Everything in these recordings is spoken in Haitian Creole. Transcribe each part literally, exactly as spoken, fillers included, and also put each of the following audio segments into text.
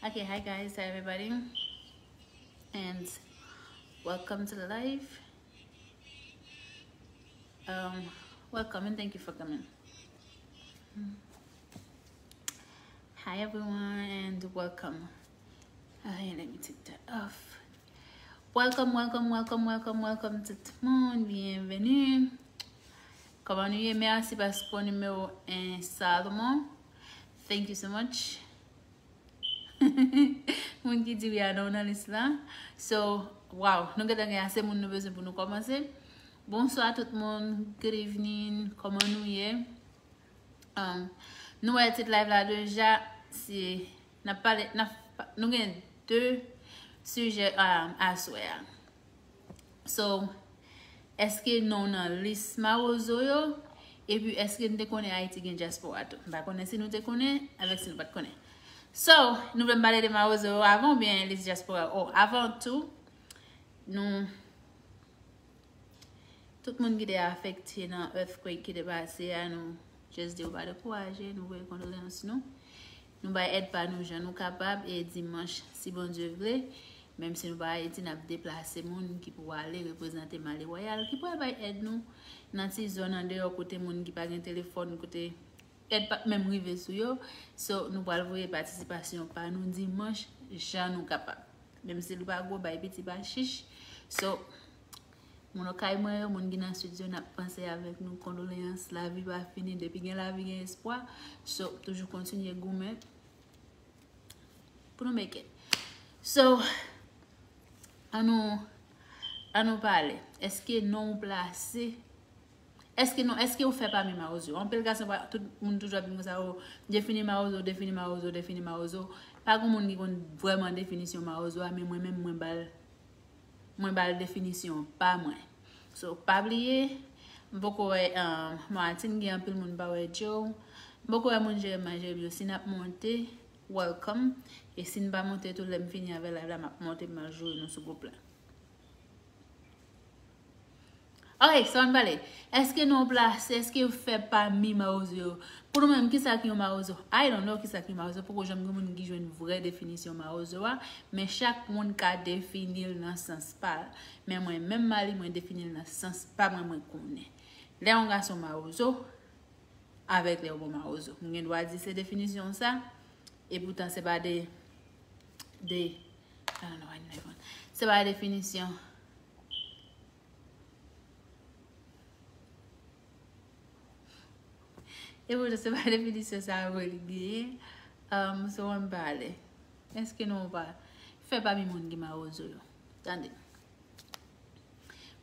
Okay, hi guys, hi everybody, and welcome to the live. Um, welcome and thank you for coming. Hi everyone and welcome. Ay, let me take that off. Welcome, welcome, welcome, welcome, welcome tout moun. Bienvenue. Kòman nou ye? Mèsi paske w nimewo en Salomon. Thank you so much. Moun ki di wi a non nan lis la. So, wow, nou gentan gen ase moun nou bezwen pou nou kòmanse. Bonswa tout moun, good evening, kòman nou ye? Um, nou wè tit live la deja, se n ap pale, n ap, nou gen de sijè um, aswè a. So, èske non w nan lis mawozo yo? Epi èske n te konnen Ayiti gen dyaspora tou? M pa konnen si nou te konnen, avèk si nou pa t konnen. So, nou vle m pale de mawozo yo avan oubyen lis dyaspora? Oh, avan tou, nou, tout moun ki te afekte nan earthquake ki te pase a, nou just di yo pa dekouraje, nou voye kondoleyans nou. Nou bay èd pa nou jan nou kapab, e dimanch, si Bondye vle, menm si nou pa Ayiti, n ap deplase moun ki pou ale reprezante Mali Wayal, ki pral bay èd nou nan ti zòn andeyò kote moun ki pa gen telefòn, kote èd pa t menm rive sou yo. So, nou pral voye patisipasyon pa nou dimanch, jan nou kapab. Menm si l pa gwo, bay piti pa chich. So, moun Okay mwen yo, moun ki nan Sud yo, n ap panse avèk nou, kondoleyans, lavi pa fini, depi gen lavi, gen espwa. So, toujou kontinye goumen pou nou make it. So, an nou, an nou pale. Èske non w plase? Èske non, èske w fè pami mawozo? Anpil gason, pa, tout moun toujou ap di m konsa, o, defini mawozo, defini mawozo, defini mawozo. Pa gen moun ki konn vrèman definisyon mawozo a, men mwen menm, mwen ba l, mwen ba l definisyon pa mwen. So, pa bliye, m poko wè, um, Martin, gen anpil moun pa wè Joe. M poko wè moun Jeremie, Jeremie yo. Si n ap monte, welcome. E si n pa monte tou, lè m fini avè live la, m ap monte, m al joure nou sou gwoup la. Ok, so ann pale. Èske non w plase, èske w fè pami mawozo yo? Pou nou menm, kisa ki yon mawozo? I don't know kisa ki yon mawozo. Poko janm gen moun ki jwenn vrè definisyon mawozo a, men chak moun ka defini l nan sans pa l. Men mwen menm, Mali, mwen defini l nan sans pa mwen, mwen konnen. Lè yon gason mawozo, avèk lè yon bon mawozo. M gen dwa di se definisyon sa, e poutan se pa de, de, I don't know why I'm not even, se pa definisyon. E poutan se pa definisyon sa yo li genyen. Um, so, ann pale. Èske nou pa fè pami moun ki mawozo yo? Tande.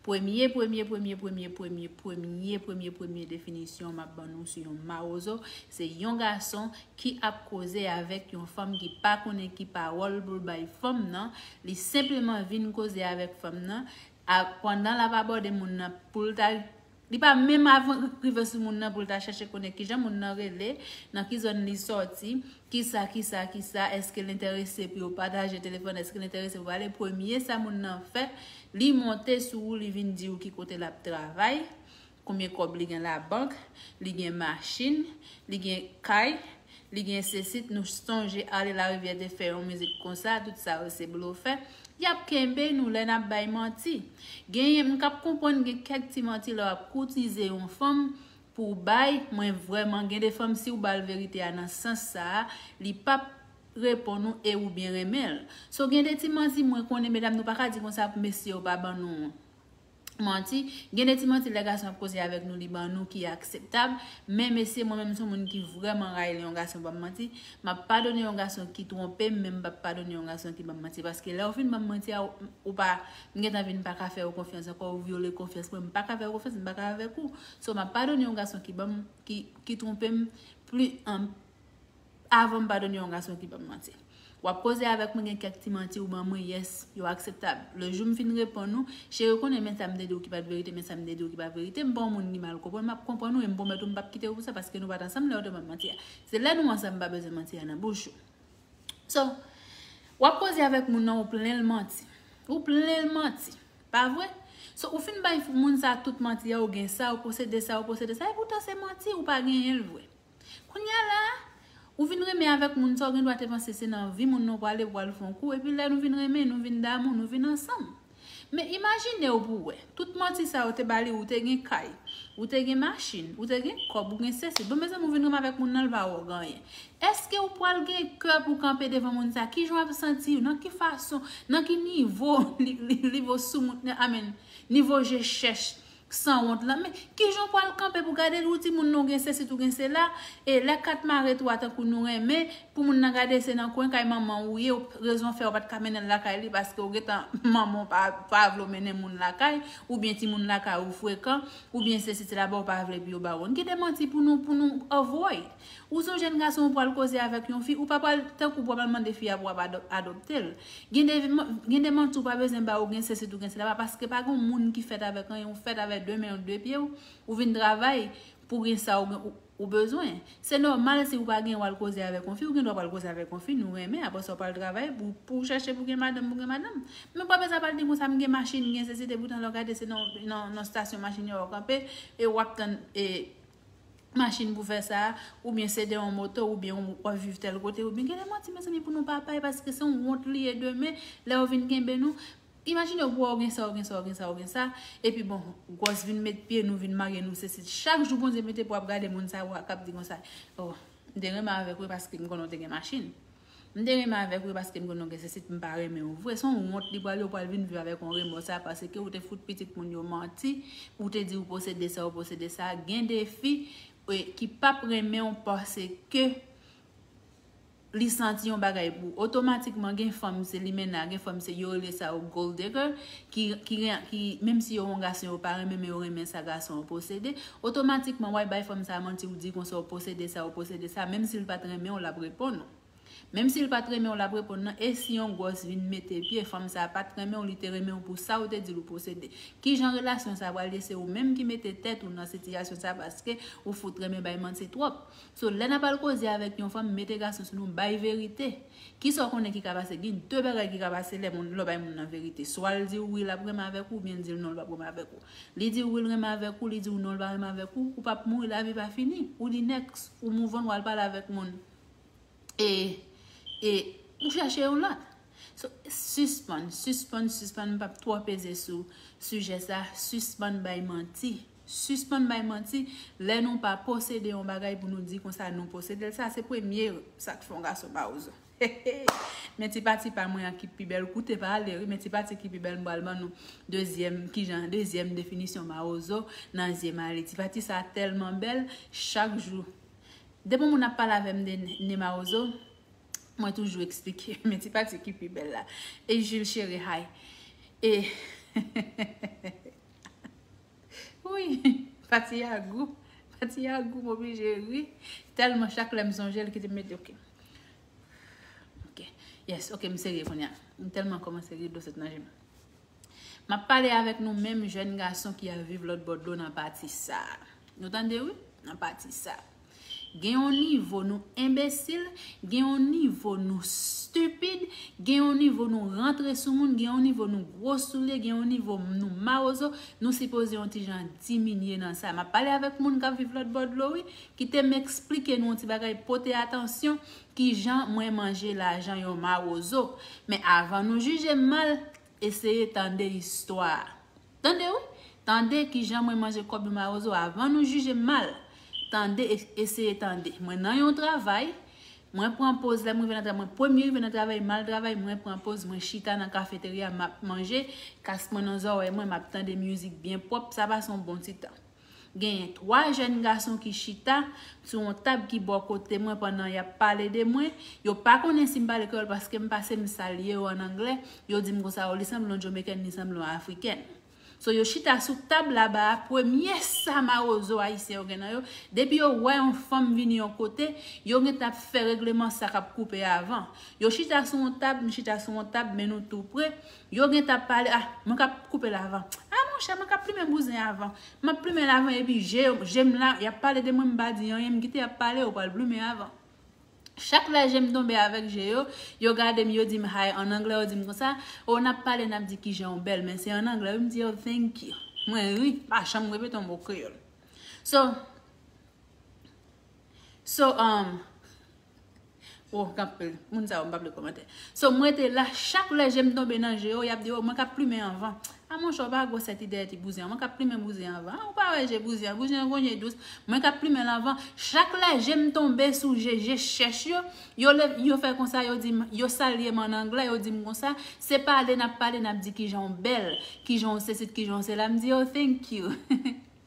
Premye, premye, premye, premye, premye, premye, premye, premye definisyon m ap ban nou sou yon mawozo, se yon gason ki ap koze avèk yon fanm ki pa konnen ki pawòl pou l bay fanm nan, li senpleman vin koze avèk fanm nan, a, pandan l ap abòde moun nan pou l ta, li pa menm avan rive sou moun nan pou l ta chèche konnen kijan moun nan rele, nan ki zòn li sòti, kisa, kisa, kisa, èske l enterese pou yo pataje telefòn, èske l enterese pou pale. Premye sa moun nan fè, li monte sou ou, li vin di w ki kote l ap travay, konbyen kòb li gen labank, li gen machin, li gen kay, li gen sesi, nou sonje Ale Larivyè te fè yon mizik konsa, tout sa yo se blofè. Y ap kenbe nou lè n ap bay manti. Genyen, m k ap konprann gen kèk ti manti lè w ap koutize yon fanm pou w bay, mwen vrèman gen de fanm, si w ba l verite a nan sans sa a, li p ap reponn ou e ou byen renmen l. So, gen de ti manti mwen konnen, medam, nou pa ka di konsa pou mesye yo pa ban nou manti. Gen de ti manti lè gason ap koze avèk nou, li ban nou ki akseptab. Men mesye, mwen menm, m se yon moun ki vrèman rayi lè yon gason ban m manti. M ap padone yon gason ki twonpe m, men m p ap padone yon gason ki ban m manti. Paske lè w fin ban m manti a, ou, ou pa, m gentan vin pa ka fè w konfyans ankò, ou vyole konfyans mwen, m pa ka fè w konfyans, m pa ka avèk ou. So, m ap padone yon gason ki ban m, ki, ki twonpe m, pli, an, avan m padone yon gason ki ban m manti. W ap koze avèk mwen, gen kèk ti manti ou ban mwen, yes, yo akseptab. Le jou m fin reponn ou, cheri, ou konnen men sa m te di w ki pa t verite, men sa m te di w ki pa verite, m pa yon moun ki mal konprann, m ap konprann ou e m pwomèt ou m p ap kite w pou sa, paske nou pa t ansanm lè w te ban m manti a. Se lè nou ansanm m pa bezwen manti a nan bouch ou. So, w ap koze avèk moun nan, ou plen l manti. Ou plen l manti. Pa vre? So, ou fin bay moun sa tout manti a, ou gen sa, ou posede sa, ou posede sa, e poutan se manti, ou pa genyen l vre. Kounye a la, Ou vin renmen avèk moun sa, ou gen dwa te panse se nan vi moun nan ou prale pou al fè yon kou, epi lè nou vin renmen, nou vin damou, nou vin ansanm. Men imajine w pou w wè, tout manti sa yo te ba li, ou te gen kay, ou te gen machin, ou te gen kòb, ou gen sesi. Bon, mezanmi, ou vin renmen avèk moun nan, l pa wè w gen anyen. Èske ou pral gen kè pou kanpe devan moun sa? Kijan w ap santi w? Nan ki fason? Nan ki nivo? Nivo soumoun, amèn. Nivo je chèch. Sanwont lan. Men, kijan w pral kanpe pou gade l, ou di moun nan w gen sesi, ou gen sela, e lè kat mare tou a, tankou nou renmen, pou moun nan gade se nan kwen kay manman ou ye, ou, rezon fè ou pa t ka mennen l lakay li, paske ou gentan manman w pa, pa vle w mennen moun lakay, oubyen timoun lakay ou frekan, oubyen sesi sela, bon, ou pa vle pou yo ba w. Gen de manti pou nou, pou nou avoid. Ou se yon jèn gason, ou pral koze avèk yon fi, ou pa pral, tankou ou pral mande fi a pou ap adop-, adopte l. Gen de, gen de manti ou pa bezwen ba, ou gen sesi, ou gen sela, pa paske pa gen moun ki fèt avèk anyen, ou fèt avèk de men, de pye w, ou vin travay pou gen sa ou, ou, ou bezwen. Se nòmal si ou pa gen, w al koze avèk yon fi, ou gen dwa pral koze avèk yon fi, nou renmen, apre sa w pral travay pou, pou w chèche pou gen madanm, pou gen madanm. Men w pa bezwen pral di konsa, m gen machin, m gen sesi, te poutan lè w gade se nan, nan, nan stasyon machin yo w kanpe, e w ap tann, e, machin pou fè sa, oubyen se de yon moto, oubyen w ap viv tèl kote, oubyen gen de manti, mezanmi, pou nou pa pay, paske se yon wont li ye demen, lè yo vin kenbe nou. Imajine w, ou gen sa, ou gen sa, ou gen sa, ou gen sa, epi bon, gwòs vin met pye, nou vin marye, nou sesi. Chak jou Bondye mete pou ap gade moun sa yo k ap di konsa, oh, m te renmen avèk ou paske m konnen w te gen machin. M te renmen avèk ou paske m konnen w gen sesi, m pa renmen w vre. Se yon wont li pral ye, ou pral vin viv avèk yon remò sa, paske ou te fout pitit moun yo manti, ou te di ou posede sa, ou posede sa. Gen de fi, e, ki p ap renmen w paske li santi yon bagay pou ou. Otomatikman, gen fanm se limena, gen fanm se yo rele sa yo gold digger, ki, ki, ki, menm si yo yon gason, yo pa renmen, men yo renmen sa gason an posede. Otomatikman, w al bay fanm sa manti, ou di konsa ou posede sa, ou posede sa, menm si l pa t renmen w, l ap reponn ou. Menm si l pa t renmen w, l ap reponn nan, e si yon gwòs vin mete pye, fanm sa pa t renmen w, li te renmen w pou sa ou te di l ou posede. Kijan relasyon sa pral ye? Se ou menm ki mete tèt ou nan sitiyasyon sa, paske ou fout renmen bay manti twòp. So, lè n ap al koze avèk yon fanm, mete gason sou nou, bay verite. Kisa w konnen ki ka pase? Gen de bagay ki ka pase lè moun, lè w bay moun nan verite. Swa l di w wi, l ap renmen avèk ou, oubyen l di w non, l p ap renmen avèk ou. Li di w wi, l renmen avèk ou, li di w non, l pa renmen avèk ou, ou p ap mouri, lavi pa fini. Ou di next, ou move on, w al pale avèk moun. E, e, ou chèche yon lòt. So, sispann, sispann, sispann, m p ap twò peze sou sijè sa, sispann bay manti. Sispann bay manti, lè nou pa posede yon bagay pou nou di konsa nou posede l, sa se premye sa k fè yon gason mawozo. Men ti pati pa mwen an ki pi bèl, koute pa ale, wi, men ti pati ki pi bèl, m pral ban nou dezyèm, kijan, dezyèm definisyon mawozo nan zye m ale. Ti pati sa tèlman bèl, chak jou. Depi moun ap pale avè m de ne mawozo, mwen toujou eksplike, men ti pati ki pi bèl la. E Jules Chéri, hi. E, wi, pati a gou. Pati a gou, m oblije ri. Tèlman chak lè m sonje l, kite m mete, ok. Ok. Yes, ok, m serye kounye a. M tèlman kòmanse ri, dlo sot nan je m. M ap pale avèk nou menm jèn gason ki ap viv lòt bò dlo nan pati sa a. Nou tande, wi? Nan pati sa a. Gen yon nivo nou enbesil, gen yon nivo nou stipid, gen yon nivo nou rantre sou moun, gen yon nivo nou gwo soulye, gen yon nivo nou mawozo, nou sipoze yon ti jan diminye nan sa. M ap pale avèk moun k ap viv lòt bò dlo, wi. Kite m eksplike nou yon ti bagay, pote atansyon, kijan mwen manje lajan yon mawozo. Men avan nou jije m mal, eseye tande istwa a. Tande, wi. Tande kijan mwen manje kòb yon mawozo avan nou jije m mal. Tande, e-, eseye tande. Mwen nan yon travay, mwen pran poz lè m rive nan travay, mwen premye rive nan travay, m al travay, mwen pran poz, mwen chita nan kafeterya, m ap manje, kas mwen nan zòrèy mwen, m ap tande mizik byen pwòp, sa pase yon bon ti tan. Genyen twa jèn gason ki chita sou yon tab ki bò kote mwen pandan y ap pale de mwen. Yo pa konnen si m pale kreyòl paske m pase m salye yo an anglè. Yo di m konsa, "Oh, li sanble yon Jamaikèn, li sanble yon Afrikèn." So, yo chita sou tab laba a, premye sa mawozo ayisyen yo gen nan yo, depi yo wè yon fanm vini yon kote, yo gentan ap fè regleman sa k ap koupe avan. Yo chita sou yon tab, m chita sou yon tab, men nou tou pre. Yo gentan ap pale, ah, mwen k ap koupe l avan. Ah, monchè, mwen k ap plimen bouzen avan. M ap plimen l avan, epi je, je m la, y ap pale de mwen, m pa di anyen, m kite y ap pale, yo pral plimen avan. Chak lè je m tonbe avèk je yo, yo gade m, yo di m hi, an anglè, yo di m konsa, "Oh, n ap pale, n ap di kijan w bèl," men se an anglè, wi, m di, "Oh, thank you." Mwen ri, pa janm repete yon mo kreyòl. So, so, um, Oh, kanpe, moun sa yo, m pa vle kòmantè. So, m rete la, chak lè je m tonbe nan je yo, y ap di, oh, mwen k ap plimen anvan. A monchè, w pa gwo sèt ide ti bouzen an, mwen k ap plimen bouzen anvan. A, ou pa wè je bouzen an, bouzen an gon je dous. Mwen k ap plimen l anvan. Chak lè je m tonbe sou je, je chèch yo, yo, le, yo fè konsa, yo di m, yo salye m an anglè, yo di m konsa, se pale n ap pale, n ap di kijan w bèl, kijan w sesit, kijan w sela. M di, oh, thank you.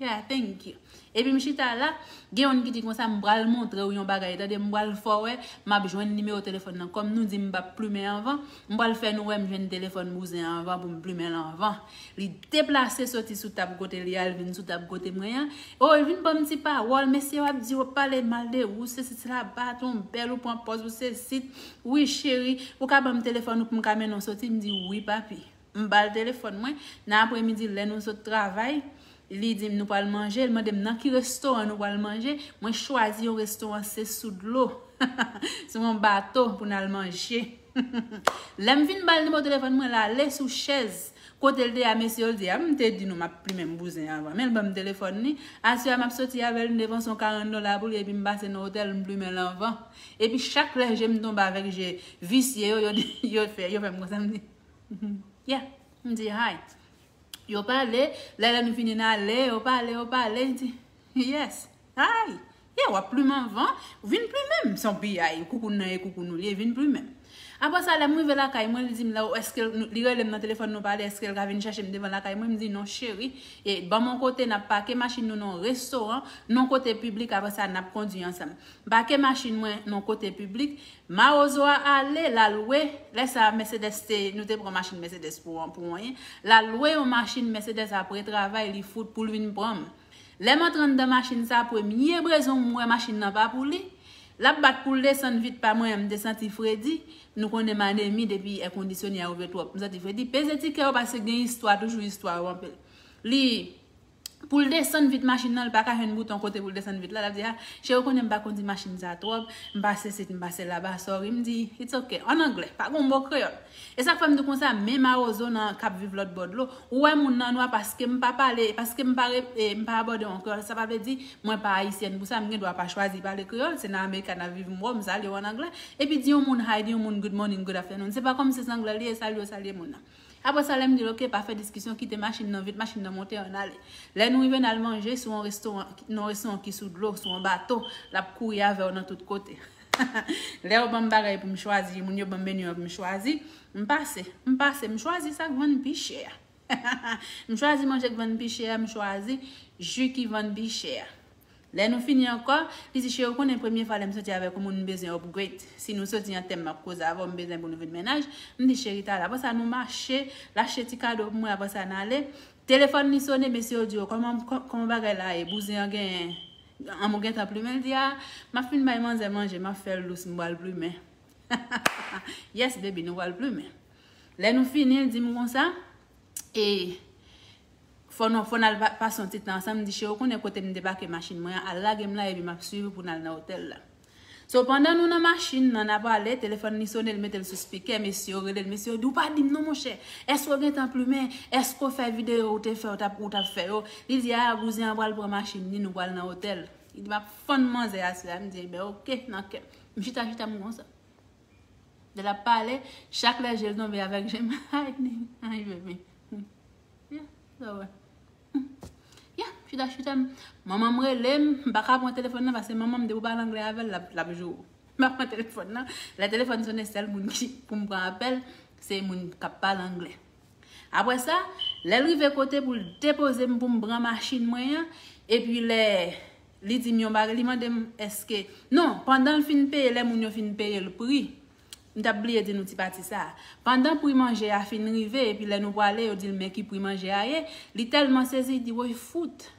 Yeah, thank you. Epi m chita la, gen youn ki di konsa, m pral montre w yon bagay, tande, m pral fè w wè, m ap jwenn nimewo telefòn nan. Kòm nou di m p ap plimen anvan, m pral fè nou wè m jwenn telefòn bouzen an anvan pou m plimen l anvan. Li deplase soti sou tab kote li al vin sou tab kote mwen an. Oh, li vin ban m ti pawòl, mesye w ap di, w ap pale mal de ou, sesi sela, baton bèl, ou pran pòz ou sesit. Wi, cheri, ou ka ban m telefòn ou pou m ka mennen w soti? M di, wi, papi. M ba l telefòn mwen. Nan apremidi, lè nou sot travay, li di m nou pral manje. Li mande m nan ki restoran nou pral manje. Mwen chwazi yon restoran, se sou dlo. Sou yon bato pou n al manje. Lè m fin ba l nimewo telefòn mwen, l ale sou chèz. Kote l te a, mesye yo, l di, a, m te di nou m ap plimen m bouzen anvan. Men l ban m telefòn li. Aswè a, m ap soti avè l, m depanse yon karant dola pou li, epi m pase nan otèl, m plimen l anvan. Epi chak lè je m tonbe avèk je visye yo, yo, yo fè, yo fè m konsa, m di, yeah. M di, hi. Yo pale, lè, lè nou fini n ale, yo pale, yo pale, m di, yes. Hi. Yeah, w ap plimen anvan, vin plimen m. Se yon piyay, koukoun nan e koukoun ou li ye, vin plimen m. Apre sa, lè m rive lakay mwen, li di m, lè, èske l, li rele m nan telefòn nou pale, èske l ka vin chèche m devan lakay mwen? M di, non, cheri. E ban m yon kote, n ap pake machin nou nan yon restoran, nan yon kote piblik, apre sa, n ap kondui ansanm. M pake machin mwen nan yon kote piblik, Mawozo a ale, l al lwe, lè sa a Mercedes te, nou te pran machin Mercedes pou, pou anyen. L al lwe yon machin Mercedes apre travay, li fout pou l vin pran m. Lè m antre anndan machin sa a, premye brezon m wè machin nan pa pou li. L ap bat pou l desann vit pa mwen, m te santi fredi. Nou konnen m anemi depi èkondisyone a ouvè twòp. M santi fredi. Peze ti kè yo paske gen istwa, toujou istwa yo anpil. Li Pou l desann vit machin nan, li pa ka jwenn bouton kote pou l desann vit la. L ap di, a, cheri, ou konnen m pa kondi machin sa twòp, m pa sesi, m pa sela, sorry. M di, it's ok, an anglè, pa gen mo kreyòl. E sa k fè m di konsa, men mawozo nan k ap viv lòt bò dlo. Ou wè moun nan nwa paske m pa pale, paske m pa, re- e, m pa abòde w an kreyòl, sa pa vle di mwen pa ayisyèn pou sa, m gen dwa pa chwazi pale kreyòl, se nan America n ap viv, m wè w, m salye w an anglè. Epi di yon moun hi, di yon moun good morning, good afternoon. Se pa kòmsi se anglè li ye, salye w, salye moun nan. Apre sa, lè m di l, ok, pa fè diskisyon, kite machin nan vit, machin nan monte, ann ale. Lè nou rive, n al manje sou yon restoran, nan yon restoran ki sou dlo, sou yon bato, l ap kouri avè w nan tout kote. Lè yo ban m bagay pou m chwazi, moun yo ban m meni an pou m chwazi, m pase, m pase, m chwazi sa k vann pi chè a. M chwazi manje k vann pi chè a, m chwazi ji ki vann pi chè a. Lè nou fini ankò, li di, cheri, ou konnen premye fwa lè m soti avèk yon moun, m bezwen upgrade. Si nou soti an tèm, m ap koze avè w, m bezwen pou nou vin mennaj. M di, cheri, talè. Apre sa, nou mache, l achte ti kado pou mwen, apre sa, n ale. Telefòn li sone, mesye yo di, o, kòman, kò- kòman bagay la ye? Bouzen an gen, an mou gentan plimen? L di, a, m ap fin bay manzè manje, m ap fè l dous, m pral plimen. Yes, baby, nou pral plimen. Lè nou fini, l di m konsa, e, fò nou, fò n al pa- pase yon ti tan ansanm. M di, cheri, ou konnen kote m depake machin mwen an, al lage m la, epi m ap swiv ou pou n al nan otèl la. So, pandan nou nan machin nan, n ap ale, telefòn li sone, l mete l sou spikè, mesye yo rele l, mesye yo di, ou pa di m non, monchè, èske w gentan plimen? Èske w fè videyo ou te fè, ou t ap, ou t ap fè yo? Li di, a, bouzen an pral pran machin ni, nou pral nan otèl. Li di, m ap fann manzè aswè a. M di, enben, ok, nan kè m. M chita, chita, m konsa. Lè l ap pale, chak lè je l tonbe avèk je m, ay, ni, ay, bebe. Hmm. Yeah, sa wè. Hmm. Yeah, chita, chita. M- Manman m rele m, m pa ka pran telefòn nan, paske manman m, depi w pale anglè avè l, l ap, l ap joure w. M pa pran telefòn nan. Lè telefòn sone, sèl moun ki pou m pran apèl, se moun k ap pale anglè. Apre sa, lè l rive kote pou l depoze m pou m pran machin mwen an, epi lè li di m yon bagay, li mande m èske, non, pandan l fin peye, lè moun yo fin peye l pri, m t ap bliye di nou ti pati sa a. Pandan pri manje a fin rive, epi lè nou prale, yo di l men ki pri manje a ye, li tèlman sezi, li di, woy fout!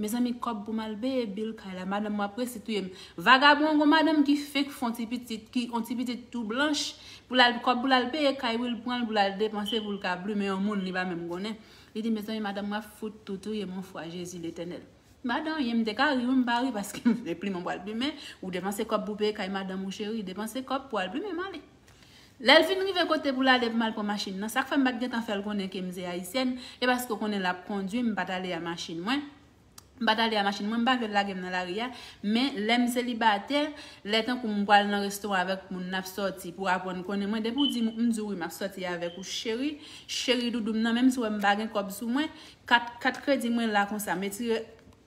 Mezanmi, kòb pou m al peye bil kay la, madanm mwen ap resi touye m. Vagabon, gon madanm ki fenk fè yon ti pitit, ki yon ti pitit tou blanch, pou l al, kòb pou l al peye kay, wi, l pran l pou l al depanse, pou l ka plimen yon moun, li pa menm konnen. Li di, mezanmi, madanm mwen ap fout tou touye m, on fwa Jezi Letènèl. M pa di anyen, m te ka ri, wi, m pa ri, paske m vle plimen, m pral plimen, ou depanse kòb pou peye kay madanm ou cheri, depanse kòb pou al plimen, m ale. Lè l fin rive kote pou l ale pou m al pran machin nan, sa k fè m pa t gentan fè l konnen ke m se ayisyèn, e paske w konnen l ap kondui, m pa t ale a machin mwen. M pa t ale a machin mwen, m pa vle l lage m nan lari a. Men lè m selibatè, lè tankou m pral nan restoran avèk moun, n ap sòti pou aprann konnen mwen. Depi w di m, m di w wi, m ap sòti avèk ou, cheri, cheri doudou m nan, menm si w wè m pa gen kòb sou mwen, kat, kat kredi mwen la konsa, m retire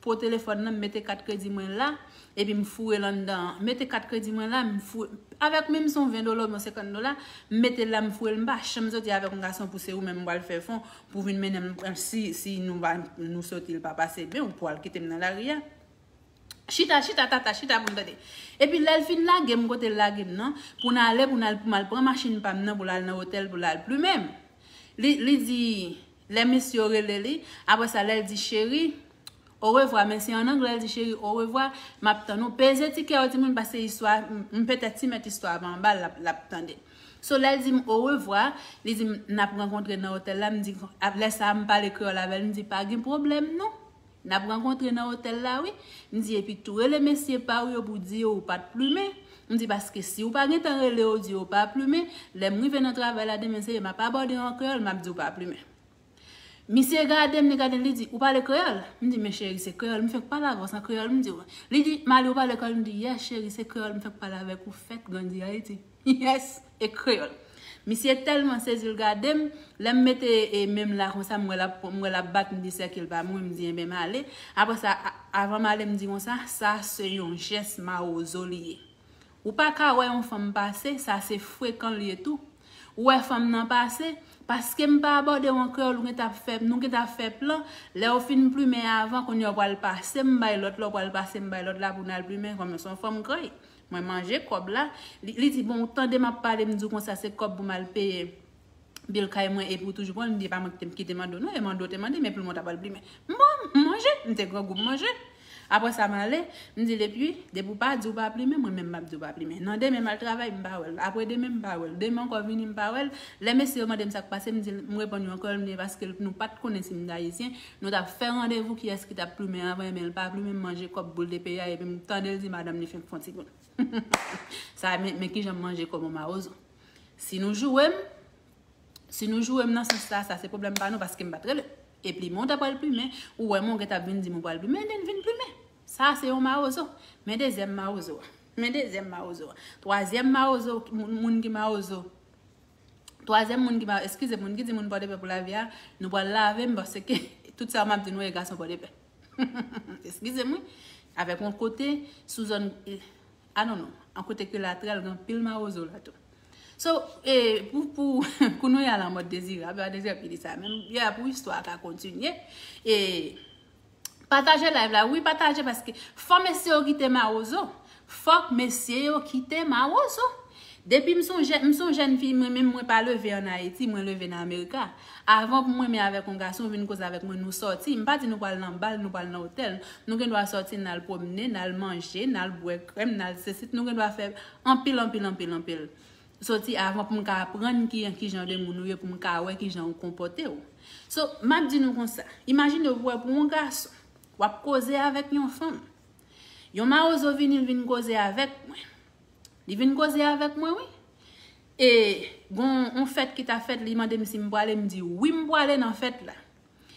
po telefòn nan, m mete kat kredi mwen la, epi m foure l anndan an. Mete kat kredi mwen la, m foure, avèk menm si yon ven dola oubyen senkant dola, m mete l la, m foure l, m pa janm sòti avèk yon gason pou se ou menm m pral fè fon, pou vin mennen m, si, si nou va, nou sòti, l pa pase byen, ou pral kite m nan lari a. Chita, chita, tata, chita pou n tande. Epi lè l fin lage m kote l lage m nan, pou n ale, pou n al, pou m al pran machin pa m nan, pou l al nan otèl, pou l al plimen m. Li, li di, lè mesye yo rele li, apre sa, lè l di, cheri, orevwa, men se an anglè, l di, cheri, orevwa, m ap tann ou. Peze ti kè yo, timoun, pase istwa, m, m petèt ti mèt istwa a pa anba l, l ap, l ap tande. So, lè l di m orevwa, li di m, n ap rankontre nan otèl la, m di, ap, lè sa a, m pale kreyòl avè l, m di, pa gen pwoblèm, non. N ap rankontre nan otèl la, wi. M di, epi tou, rele mesye pa w yo pou di yo ou pa t plimen. M di, paske si w pa gentan rele yo, di yo pa plimen, lè m rive nan travay la demen, se m ap abòde w an kreyòl, m ap di w pa plimen. Misye gade m, li gade m, li di, ou pale kreyòl? M di, men cheri, se kreyòl m fèk pale avè w, se an kreyòl m di w. Li di, Mali, ou pale kreyòl? M di, yes, cheri, se kreyòl m fèk pale avèk ou, fèt, grandi Ayiti. Yes, e kreyòl. Misye tèlman sezi, l gade m, lè m mete, e, men m la konsa, m wè l ap, m wè l ap bat, m di, sèke l pa mouri, m di, enben, m ale. Apre sa, a, avan m ale, m di konsa, sa se yon jès mawozo li ye. Ou pa ka wè yon fanm pase, sa se frekan l ye tou. Ou wè fanm nan pase, paske m pa abòde w an kreyòl, ou gentan ap fè, nou gentan ap fè plan, lè w fin plimen avan, kounye a w pral pase m bay lòt la, w pral pase m bay lòt la pou n al plimen, kòm se yon fanm gray. Mwen manje kòb la, li, li di, bon, ou tande m ap pale, m di w konsa, se kòb pou m al peye bil kay mwen epi w toujou pran l, m di, e pa mwen ki te, ki te mande w non, e mande w te mande, men pou l mwen ta pral plimen. M bon, m manje, m te grangou, m manje. Apre sa, m ale, m di l, epi, depi w pa di w pa plimen, mwen menm m ap di w pa plimen. Nan demen, m al travay, m pa wè l. Apre demen, m pa wè l. Demen ankò vini, m pa wè l. Lè mesye yo mande m sa k pase, m di, m reponn yo an kreyòl, m di, paske nou pa t konnen si m t ayisyen, nou t ap fè randevou kiyès ki t ap plimen avan, ebyen, l pa plimen, m manje kòb boul de peyi a, epi m tande l di madanm li fenk fè yon ti grenn. Sa, men, men kijan m manje kòb yon mawozo. Si nou joure m, Si nou joure m nan sans sa, sa se pwoblèm pa nou, paske m pa t rele. Epi mwen w ta pral plimen, ou wè mwen w gentan ap vin di m ou pral plimen, ebyen vin plimen. Sa se yon mawozo. Men dezyèm mawozo a. Men dezyèm mawozo a. Twazyèm mawozo, moun, moun ki mawozo. Twazyèm moun ki mawozo, eskize m, moun ki di moun Pòdepè pou lavi a, nou pral lave m, paske tout sa m ap di nou e gason Pòdepè. Eskize m, wi. Avèk yon kote, sou zòn, eh, ah non, non. Yon kote ke latrèl, gen anpil mawozo la tou. So, eh, pou, pou, pou nou y al an mòd Dezirab, e pa Dezirab ki di sa, men, yeah, pou istwa a ka kontinye. E, pataje live la, wi, pataje, paske fò mesye yo kite mawozo. Fòk mesye yo kite mawozo. Depi m se yon jè-, m se yon jèn fi, mwen menm mwen pa leve ann Ayiti, mwen leve nan Amerika. Avan pou mwen renmen avèk yon gason, vin koze avèk mwen, nou sòti. M pa di nou pral nan bal, nou pral nan otèl. Nou gen dwa sòti, n al pwomne, n al manje, n al bwè krèm, n al sesi, nou gen dwa fè anpil, anpil, anpil, anpil. Sòti avan pou m ka aprann ki, ki jan de moun ou ye, pou m ka wè ki jan ou konpòte w. So, m ap di nou konsa. Imajine w wè pou yon gason, w ap koze avèk yon fanm. Yon mawozo vini, l vin koze avèk mwen. Li vin koze avèk mwen, wi. E gon yon fèt ki ta fèt, li mande m si m pwale, m di wi, m pwale nan fèt la.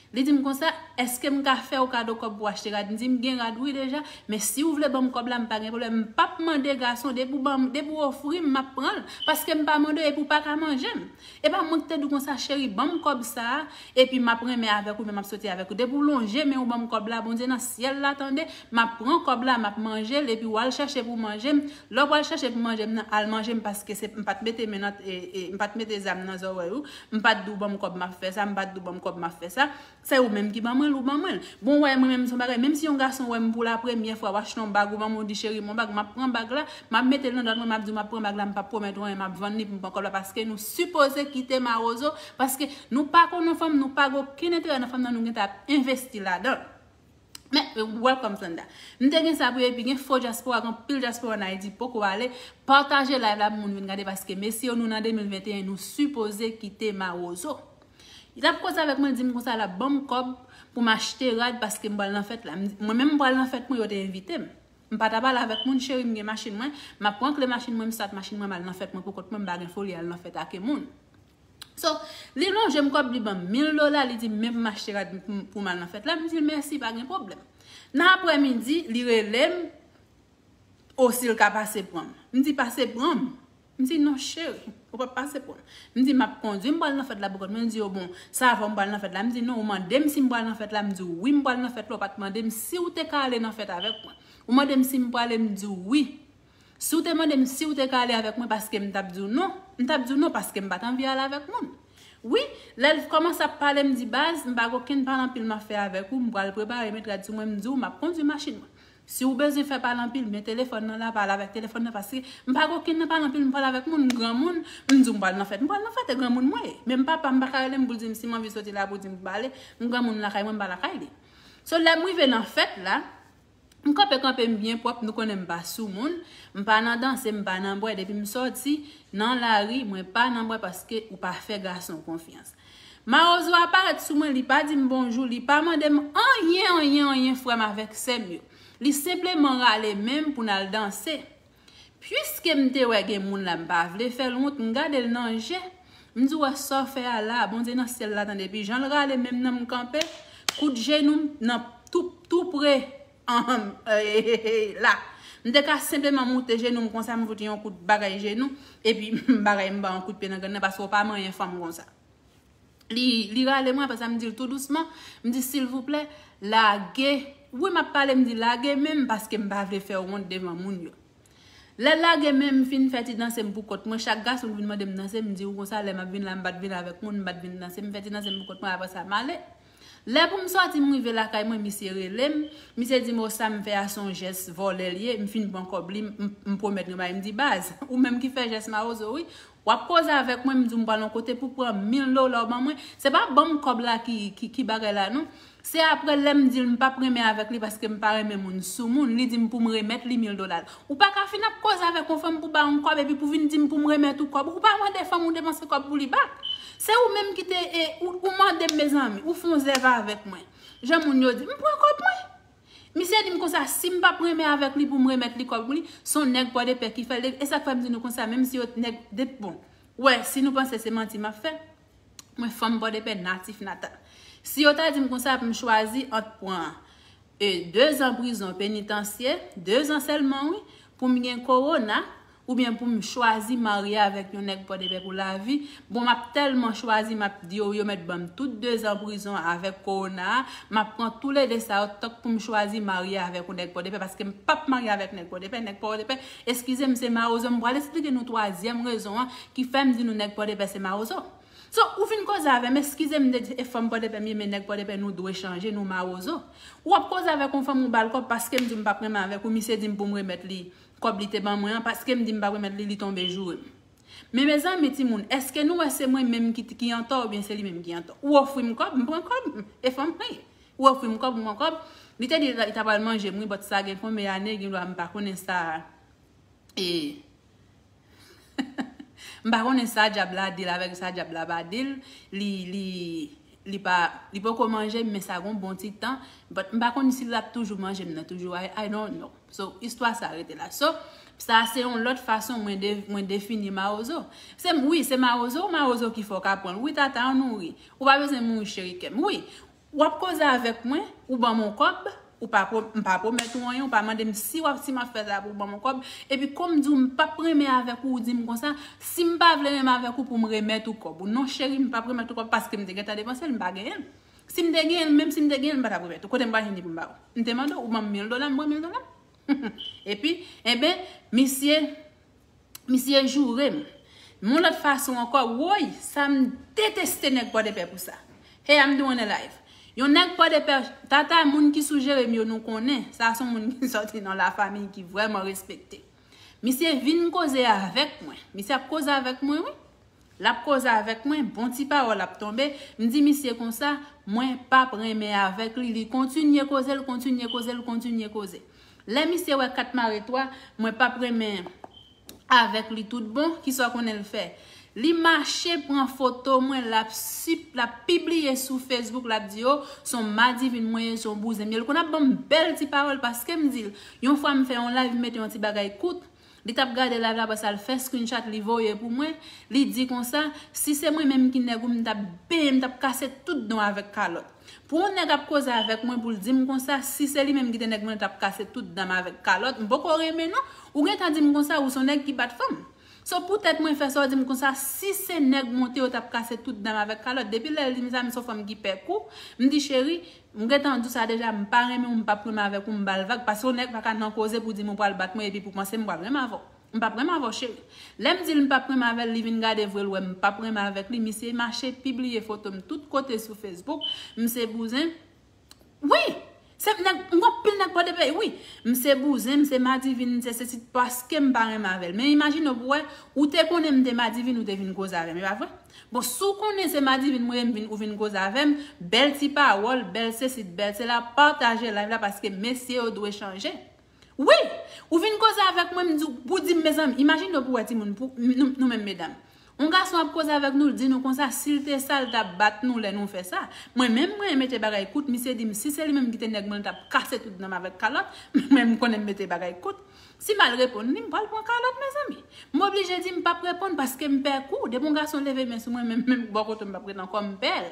Li di m konsa, èske m ka fè w kado kòb pou w achte rad? M di m gen rad wi deja, men si w vle ban m kòb la, m pa gen pwoblèm. M p ap mande gason, depi w ban m, depi w ofri m, m ap pran l. Paske m pa mande w epi w pa ka manje m. E pa mwen ki te di w konsa, cheri, ban m kòb sa a, epi m ap renmen avèk ou, men m ap soti avèk ou. Depi w lonje men w ban m kòb la, Bondye nan syèl la tande, m ap pran kòb la, m ap manje l, epi w al chèche pou manje m. Lè w pral chèche pou manje m nan, al manje m, paske se, m pa t mete men nan, e, e, m pa t mete zam nan zòrèy ou, m pa t di w ban m kòb m ap fè sa, m pa t di w ban m kòb m ap fè sa. Se ou menm ki ban mwen l, ou ban mwen l. Bon, w wè, mwen menm, se yon bagay, menm si yon gason wè m pou la premyè fwa, w achte yon bag, ou ban mwen, ou di, cheri, m yon bag, m ap pran bag la, m ap mete l nan dwèt mwen, m ap di w, m ap pran bag la, m p ap pwomèt ou anyen, m ap vann li pou m pran kòb la, paske nou sipoze kite mawozo, paske nou pa konn yon fanm, nou pa gen okenn enterè nan fanm nan, nou gentan ap envesti ladan l. Men, welcome, Sandra. M te gen sa pou epi gen fo dyaspora, gen anpil dyaspora ann Ayiti poko ale. Pataje live la pou moun vin gade, paske mesye yo, nou nan de mil venteyen, nou sipoze kite mawozo. Li t ap koze avèk mwen, di m konsa, l ap ban m kòb pou m achte rad, paske m pral nan fèt la. M di, mwen menm, m pral nan fèt mwen, yo te envite m. M pa ta pale avèk moun, cheri, m gen machin mwen, m ap pran kle machin mwen, m stat machin mwen, m al nan fèt mwen pou kont mwen, m pa gen foli al nan fèt ak moun. So, li lonje m kòb, li ban m mil dola, li di m men pou m achte rad pou, pou m al nan fèt la. M di l mèsi, pa gen pwoblèm. Nan aprèmidi, li rele m, o si l ka pase pran m. M di, "Pase pran m." M di, "Non, cheri, ou p ap pase pran m." M di, "M ap kondui, m pral nan fèt la pou kont mwen." Li di, "O bon, sa va, m pral nan fèt la." M di, "Non, ou mande m si m pral nan fèt la." M di, "Wi, m pral nan fèt la, ou pa t mande m si ou te ka ale nan fèt avèk mwen. Ou mande m si m prale, m di w wi. Si w te mande m si w te ka ale avèk mwen, paske m t ap di w non. M t ap di w non, paske m pa t anvi ale avèk moun." Wi, lè l kòmanse ap pale, m di, "Baz, m pa gen okenn pale anpil m ap fè avèk ou, m pral prepare m e trad sou mwen, m di w, m ap kondui machin mwen. Si w bezwen fè pale anpil, men telefòn nan la, pale avèk telefòn nan, paske m pa gen okenn nan pale anpil, m pale avèk moun, m granmoun, m di w m pral nan fèt, m pral nan fèt, e granmoun mwen ye. Menm papa m pa ka rele m pou l di m si m anvi soti la pou di m pou pale, m granmoun lakay mwen, m pa lakay li." So, lè m rive nan fèt la, m kanpe kanpe m byen pwòp, nou konnen m pa sou moun, m pa nan danse, m pa nan bwè, depi m sòti nan lari, mwen pa nan bwè paske ou pa fè gason konfyans. Mawozo a parèt sou mwen, li pa di m bonjou, li pa mande m anyen, anyen, anyen, frè m avèk sè m yo. Li senpleman rale men m pou n al danse. Piske m te wè gen moun la, m pa vle fè l wont, m gade l nan je. M di, "Wè sa w fè a la, Bondye nan syèl la tande." Epi jan l rale men m nan, m kanpe, kout jenou m nan tou, tou pre, anhanm, eh, eh, eh, eh, la. M te ka senpleman moute jenou m konsa, m fout yon kout bagay jenou, epi bagay m ba yon kout pye nan grenn nan, paske w pa manyen fanm konsa. Li, li rale mwen, apre sa m di l tou dousman, m di, "Silvouplè, lage." Wi, m ap pale, m di, "Lage men m, paske m pa vle fè w wont devan moun yo." Lè l lage men m, m fin fè ti danse m pou kont mwen, chak gason ki vin mande m danse, m di w konsa, lè m ap vin la, m pa t vin avèk moun, m pa t vin danse, m fè ti danse m pou kont mwen, apre sa, m ale. Lè pou m sòti, m rive lakay mwen, misye rele m, misye di m, "O, sa m fè a se yon jès vòlè l ye, m fin pran kòb li, m, m pwomèt nou bay." M di, "Baz, ou menm ki fè jès mawozo, wi." W ap koze avèk mwen, m di w m pral yon kote pou pran mil dola w ban mwen. Se pa ban m kòb la ki, ki, ki bagay la, non. Se apre lè m di l m p ap renmen avèk li paske m pa renmen moun sou moun, li di m pou m remèt li mil dola l. Ou pa ka fin ap koze avèk yon fanm pou ba yon kòb epi pou vin di m pou m remèt ou kòb. Ou pa mande fanm ou depanse kòb pou li back. Se ou menm ki te, e, ou, ou mande m, mezanmi, ou fè yon zèv avèk mwen. Jan moun yo di, m pran kòb mwen. Misye di m konsa, si m p ap renmen avèk li pou m remèt li kòb li, se yon nèg Pòdepè ki fè l, e sa k fè m di nou konsa, menm si yo nèg de, bon, wè, si nou panse se manti m ap fè, mwen fanm Pòdepè natif natal. Si yo ta di m konsa pou m chwazi ant pran, e, de zan prizon penitansye, de zan sèlman, wi, pou m gen kowona, oubyen pou m chwazi marye avèk yon nèg Pòdepè pou lavi, bon, m ap tèlman chwazi, m ap di yo, yo mèt ban m tout de zan prizon avèk kowona a, m ap pran toulede sa yo, tank pou m chwazi marye avèk yon nèg Pòdepè, paske m p ap marye avèk nèg Pòdepè, nèg Pòdepè, eskize m, se mawozo, m pral esplike nou twazyèm rezon an ki fè m di nou nèg Pòdepè se mawozo. So, ou fin koze avè m, eskize m, de, e fanm Pòdepè m ye, men nèg Pòdepè nou dwe chanje, nou mawozo. Ou ap koze avèk yon fanm, ou ba l kòb, paske m di m p ap renmen avèk ou, misye di m pou m remèt li kòb li te ban mwen an, paske m di m p ap remèt li, li tonbe joure m. Men mezanmi, timoun, èske nou wè se mwen menm ki, ki antò oubyen se li menm ki antò? Ou ofri m kòb, m pran kòb, e fanm mwen ye. Ou ofri m kòb, m pran kòb. Li te di li ta pral manje m, wi, but sa gen konbyen ane, gen dwa m pa konnen sa. E m pa konnen sa dyab la di l avèk sa dyab la pa di l. Li, li, li pa, li poko manje m, men sa gon bon ti tan. But m pa konn si l ap toujou manje m nan toujou. I, I don't know. So, istwa sa rete la. So, sa se yon lòt fason mwen de, mwen defini mawozo. Se, wi, se mawozo, mawozo ki fè w ka pran l. Wi, tata, ann mouri. Ou pa bezwen mouri, cheri kè m. Wi, w ap koze avèk mwen, ou ban m yon kòb, ou pa pwo-, m pa pwomèt ou anyen, ou pa mande m si w ap, si m ap fè sa pou w ban m yon kòb. Epi, kòm m di w, m p ap renmen avèk ou, ou di m konsa, si m pa vle renmen avèk ou pou m remèt ou kòb ou. Non, cheri, m p ap remèt ou kòb paske m te gentan depanse l, m pa genyen l. Si m te genyen l, menm si m te genyen l, m pa t ap remèt ou. Kote m pral jwenn li pou m ba ou? M te mande w, ou ban m mil dola, m pran mil dola. Epi, enben, misye, misye joure m. Yon lòt fason ankò, woy, sa m deteste nèg Pòdepè pou sa. Hey, I'm doing a live. Yon nèg Pòdepè, tata moun ki sijere m yo nou konnen, sa se yon moun ki sòti nan lafanmi ki vrèman respekte. Misye vin koze avèk mwen. Misye ap koze avèk mwen, wi. L ap koze avèk mwen, bon ti pawòl ap tonbe. M di misye konsa, mwen p ap renmen avèk li. Li kontinye koze, l kontinye koze, l kontinye koze. Lè misye wè kat mare twa, mwen p ap renmen avèk li tout bon, kisa w konnen l fè? Li mache pran foto mwen, l ap sip-, l ap pibliye sou Facebook, l ap di, "O, se yon madivin mwen ye, se yon bouzen m ye." L konn ap ban m bèl ti pawòl paske m di l, yon fwa m fè yon live, m mete yon ti bagay kout, Li t ap gade live la, apre sa l fè screenshot, li voye pou mwen. Li di konsa, si se mwen menm ki nèg ou, m t ap benyen, m t ap kase tout dan w avèk kalòt. Pou yon nèg ap koze avèk mwen, pou l di m konsa, si se li menm ki te nèg mwen, l t ap kase tout dan m avèk kalòt. M poko renmen non. Ou gentan di m konsa, ou se yon nèg ki bat fanm. So poutèt mwen fè sa, w di m konsa, si se nèg mwen te, yo t ap kase tout dan m avèk kalòt. Depi lè l di m sa, m se yon fanm ki pè kou. M di, cheri, m gentan di w sa deja, m pa renmen w, m p ap renmen avèk ou, m ba l vag. Paske yon nèg pa ka nan koze pou di m ou pral bat mwen epi pou panse m pral renmen avè w. M p ap renmen avè w, cheri. Lè m di l m p ap renmen avè l, li vin gade vre, l wè m p ap renmen avèk li. Misye mache pibliye foto m tout kote sou Facebook. M se bouzen. Wi! Se nèg, m gon pil nèg Pòdepè, wi. M se bouzen, m se madivin, m se sesi, paske m pa renmen avè l. Men imajine w pou wè, ou te konnen m te madivin, ou te vin koze avè m, e pa vre? Bon, si w konnen se madivin mwen ye, m vin, ou vin koze avè m, bèl ti pawòl, bèl sesi, bèl sela, pataje live la, paske mesye yo dwe chanje. Wi! Ou vin koze avèk mwen, m di, pou di m, mezanmi, imajine w pou wè timoun, pou, nou, nou menm medam. Yon gason ap koze avèk nou, l di nou konsa, si l te sa, l t ap bat nou lè nou fè sa. Mwen menm, mwen mete bagay kout, misye di m, si se li menm ki te nèg mwen, l t ap kase tout dan m avèk kalòt, mwen m konnen m mete bagay kout. Si m al reponn li, m pral pran kalòt, mezanmi. M oblije di m p ap reponn paske m pè kou. Depi yon gason leve men sou mwen, menm, menm bò kote m p ap ret ankò, m pè l.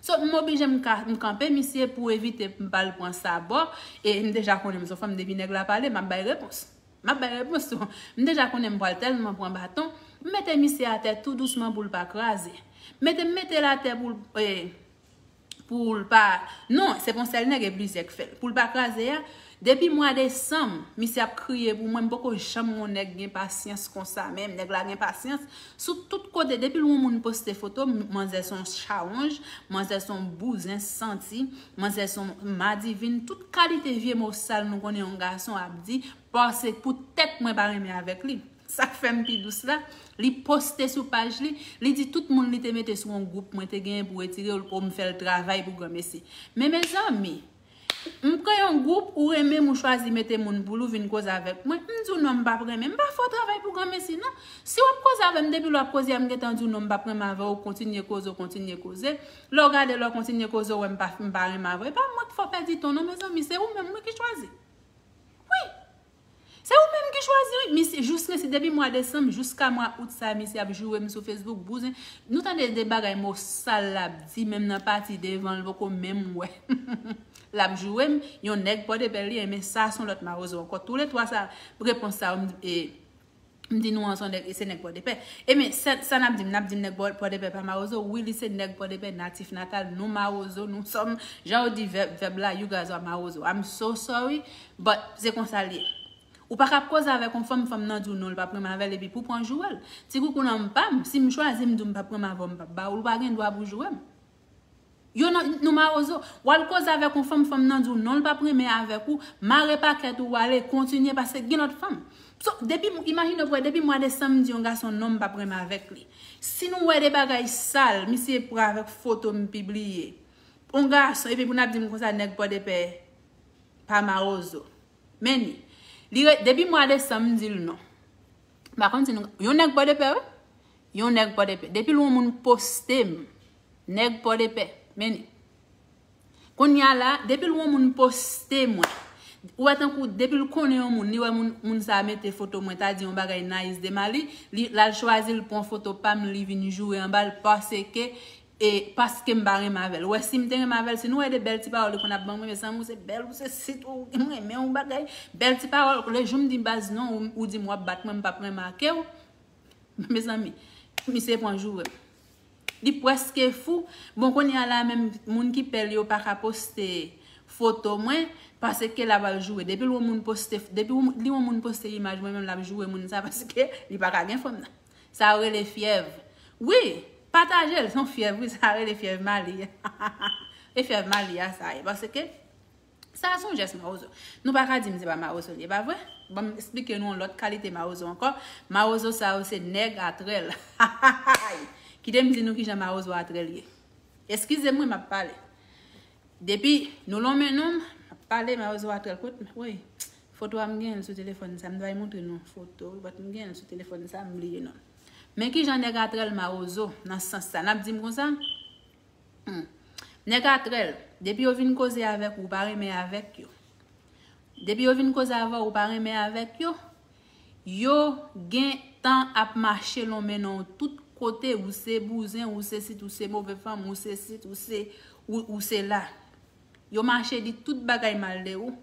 So, m oblije m ka, m kanpe misye pou evite m pa al pran sabò. E m deja konnen m se yon fanm, depi nèg la pale, m ap bay repons. M ap bay repons tou. M deja konnen m pral tèlman pran baton. M mete misye atè tou dousman pou l pa kraze. Mete, m mete l atè pou l, eh, pou l pa, non, se pa yon sèl nèg, e plizyè k fè l. Pou l pa kraze a, depi mwa desanm, misye ap kriye pou mwen, m poko janm wè yon nèg gen pasyans konsa menm. Nèg la gen pasyans sou tout kote. Depi l wè yon moun poste foto, m-, manzè se yon chawonj, manzè se yon bouzen santi, manzè se yon madivin, tout kalite vye mo sal nou konnen yon gason ap di, paske poutèt mwen pa renmen avèk li. Sa k fè m pi dous la, li poste sou paj li, li di tout moun li te mete sou yon gwoup mwen te genyen pou retire l, o m fè l travay pou granmesi. Men mezanmi, m kreye yon gwoup, ou renmen m, ou chwazi mete moun pou l, ou vin koze avèk mwen, m di w non, m p ap renmen, m pa fè w travay pou granmesi non. Si w ap koze avè m, depi lè w ap koze a, m gentan di w non, m p ap renmen avè w, ou kontinye koze, ou kontinye koze. Lè w gade, lè w kontinye koze, ou wè m pa, m pa renmen avè w. E pa mwen k fè w pèdi tan non, mezanmi, se ou menm wi ki chwazi. Wi! Se ou menm ki chwazi, wi. Misye, jis resi depi mwa desanm jiska mwa out sa, misye ap joure m sou Facebook, bouzen. Nou tande de bagay mo sal l ap di, menm nan pati devan, l poko menm wè. L ap joure m, yon nèg Pòdepè li ye, men sa se yon lòt mawozo ankò. Tou le twa sa, repons sa yo, m, e, m di nou an se nèg, se nèg Pòdepè. E men, sa, sa n ap di m, n ap di m nèg Pò-, Pòdepè pa mawozo, wi, li se nèg Pòdepè, natif natal, nou mawozo, nous sommes, jan yo di vèb, vèb la, you guys are mawozo. I'm so sorry, but se konsa l ye. Ou pa ka ap koze avèk yon fanm, fanm nan di w non, l p ap renmen avè l, epi pou pran joure l. Ti koukoun an m pa m, si m chwazi m di w m p ap renmen avè w, m p ap ba w l, ou pa gen dwa pou joure m. Yo nan, nou mawozo, w al koze avèk yon fanm, fanm nan di w non, l p ap renmen avèk ou, mare pakèt ou, w ale, kontinye, paske gen lòt fanm. So, depi, imajine w pou wè, depi mwa desanm, m di yon gason non, m p ap renmen avèk li. Si nou wè de bagay sal, misye pran avèk foto m pibliye, yon gason, epi pou n ap di m konsa, nèg Pòdepè pa mawozo. Men li, li re-, depi mwa desanm, m di l non. M pa konn si nou, yon nèg Pòdepè, wi. Yon nèg Pòdepè. Depi l wè yon moun poste m, nèg Pòdepè. Men li. Kounye a la, depi l wè yon moun poste mwen, ou wè tankou depi l konnen yon moun, li wè moun, moun sa a mete foto mwen, ta di yon bagay nice de Mali, li, l al chwazi l pran foto pa m, li vin joure anba l paske E paske m pa renmen avè l. Ou wè, si m te renmen avè l, si nou wè de bèl ti pawòl li konn ap ban mwen, mezanmi, ou se bèl, ou se si tou, m renmen w bagay. Bèl ti pawòl, le jou m di baz non, ou, ou di m w ap bat mwen, m p ap renmen ake w. Mezanmi, misye pran joure m. Li prèske fou. Bon, kounye a la, menm moun ki pè l yo pa ka poste foto mwen, paske l ap al joure. Depi l wè moun poste, depi w, li wè moun poste imaj mwen, menm l ap joure moun sa, paske li pa ka gen fanm nan. Sa yo rele fyèv. Wi, pataje l, se yon fyèv, wi, sa rele fyèv Mali. E fyèv Mali a sa ye, paske sa se yon jès mawozo. Nou pa ka di m se pa mawozo li ye, pa vre? Ban m esplike nou yon lòt kalite mawozo ankò. Mawozo sa yo se nèg atrèl. Kite m di nou kijan mawozo atrèl ye. Eskize m wi, m ap pale. Depi nou lonmen non m, m ap pale, mawozo atrèl kot, wi. Foto a m genyen l sou telefòn sa, m ta pral montre nou foto, but m genyen l sou telefòn sa, m bliye non. Men kijan nèg atrèl mawozo, nan sans sa, n ap di m konsa? Hmm. Nèg atrèl, depi yo vin koze avèk ou, ou pa renmen avèk yo. Depi yo vin koze avè w, ou pa renmen avèk yo. Yo gen tan ap mache lonmen nan w tout kote, ou se bouzen, ou se sit, ou se move fanm, ou se sit, ou se, ou, ou se la. Yo mache di tout bagay mal de ou.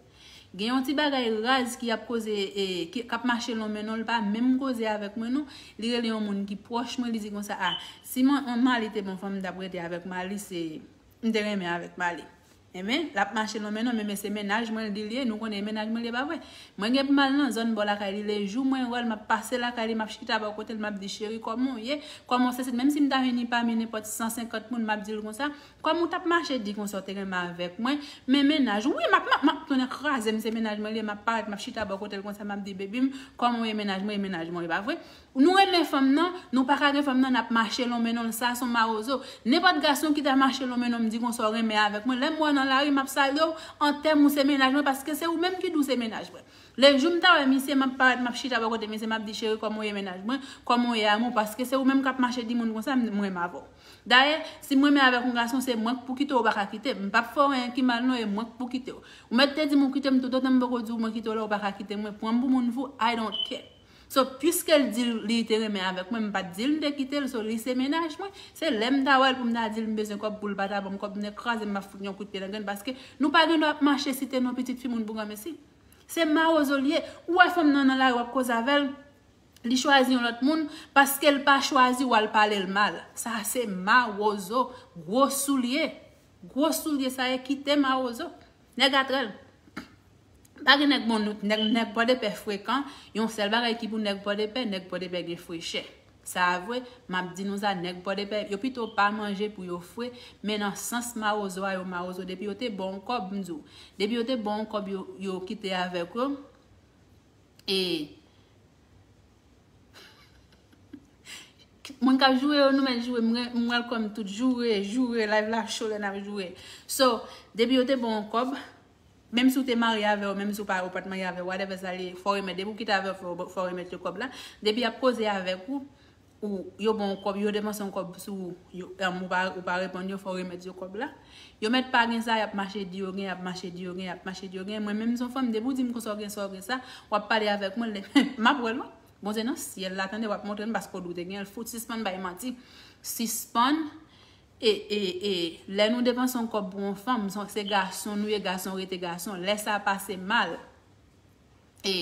Gen yon ti bagay raz ki ap koze, e, ki, k ap mache lonmen nan w, li pa menm koze avèk mwen non. Li rele yon moun ki pwòch mwen, li di konsa, a, si mwen, Mali te bon fanm, m t ap rete avèk Mali, se, m te renmen avèk Mali. Enben, l ap mache lonmen nan, men, men se mennaj mwen li ye, nou konnen e mennaj mwen li ye, pa vre? Mwen gen pou m al nan zòn bò lakay li, lejou mwen wè l, m ap pase lakay li, m ap chita bò kote l, m ap di, cheri, kòman w ye? Kòman w se sit? Menm si m ta vini pami nenpòt san senkant moun, m ap di l konsa, kòman w t ap mache di konsa w te renmen avèk mwen? Men mennaj, wi, m ap, m ap, m ap tounen kraze m, se mennaj mwen li ye, m ap parèt, m ap chita bò kote l konsa, m ap di, baby m, kòman w ye? Mennaj mwen, e mennaj mwen, e pa vre? Nou renmen fanm nan, nou pa ka gen fanm nan, n ap mache lonmen nan l, sa se yon mawozo. Nenpòt gason ki ta mache lonmen nan m, di konsa w renmen avèk mwen, lè m wè w nan lari, m ap salye w, antèm ou se mennaj mwen, paske se ou menm ki di w se mennaj mwen. Lejou m ta wè misye, m ap parèt, m ap chita bò kote misye, m ap di, cheri, kòman w ye mennaj mwen, kòman w ye amou, paske se ou menm k ap mache di moun konsa, m, m renmen avè w. Dayè, si m renmen avèk yon gason, se mwen k pou kite w, ou pa ka kite m. M p ap fè w anyen ki mal non, e mwen k pou kite w. Ou mèt te di m ou kite m, toutotan m poko di w mwen kite w la, ou pa ka kite mwen. Pran m pou moun fou, I don't care. So, piske l di l li te renmen avèk mwen, m pa t di l m te kite l, so li se mennaj mwen. Se lè m ta wè l pou m ta di l m bezwen kòb pou l pa ta ban m kòb, m te kraze m, m ap fout yon kout pye nan grenn, paske nou pa gen dwa ap mache site non pitit fi moun pou granmesi. Se mawozo l ye. Ou wè fanm nan nan lari w ap koze avè l, li chwazi yon lòt moun, paske l pa chwazi w al pale l mal. Sa se mawozo, gwo soulye. Gwo soulye sa ye, kite mawozo. Nèg atrèl. Pa gen nèg bon, nèg, nèg Pòdepè frekan, yon sèl bagay ki pou nèg Pòdepè, nèg Pòdepè gen frechè. Sa a vre, m ap di nou sa, nèg Pòdepè, yo pito pa manje pou yo fre, men nan sans mawozo a, yo mawozo. Depi yo te ba w yon kòb, m di w, depi yo te ba w yon kòb, yo, yo kite avèk yo. E moun k ap joure yo, nou mèt joure, m, m welcome tout joure, joure, live la cho lè n ap joure. So, depi yo te ba w yon kòb, menm si w te marye avè yo, menm si w pa, ou pa t marye avè yo, whatever sa li ye, fò w remèt. Depi w kite avè yo, fò, fò w remèt yo kòb la. Depi y ap koze avèk ou, ou, yo ba w yon kòb, yo depanse yon kòb sou ou, yo, em, ou pa, ou pa reponn yo, fò w remèt yo kòb la. Yo mèt pa gen sa, y ap mache di yo gen, y ap mache di yo gen, y ap mache di yo gen. Mwen menm, m se yon fanm, depi w di m konsa w gen sa, w gen sa, w ap pale avèk mwen, lè, m ap wè l, wi. Bondye nan syèl la, tande, w ap montre m, paske w di w te gen l, fout sispann bay manti. Sispann, e, e, e, lè nou depanse yon kòb pou yon fanm, se, se gason nou ye, gason rete gason. Lè sa pase mal, e,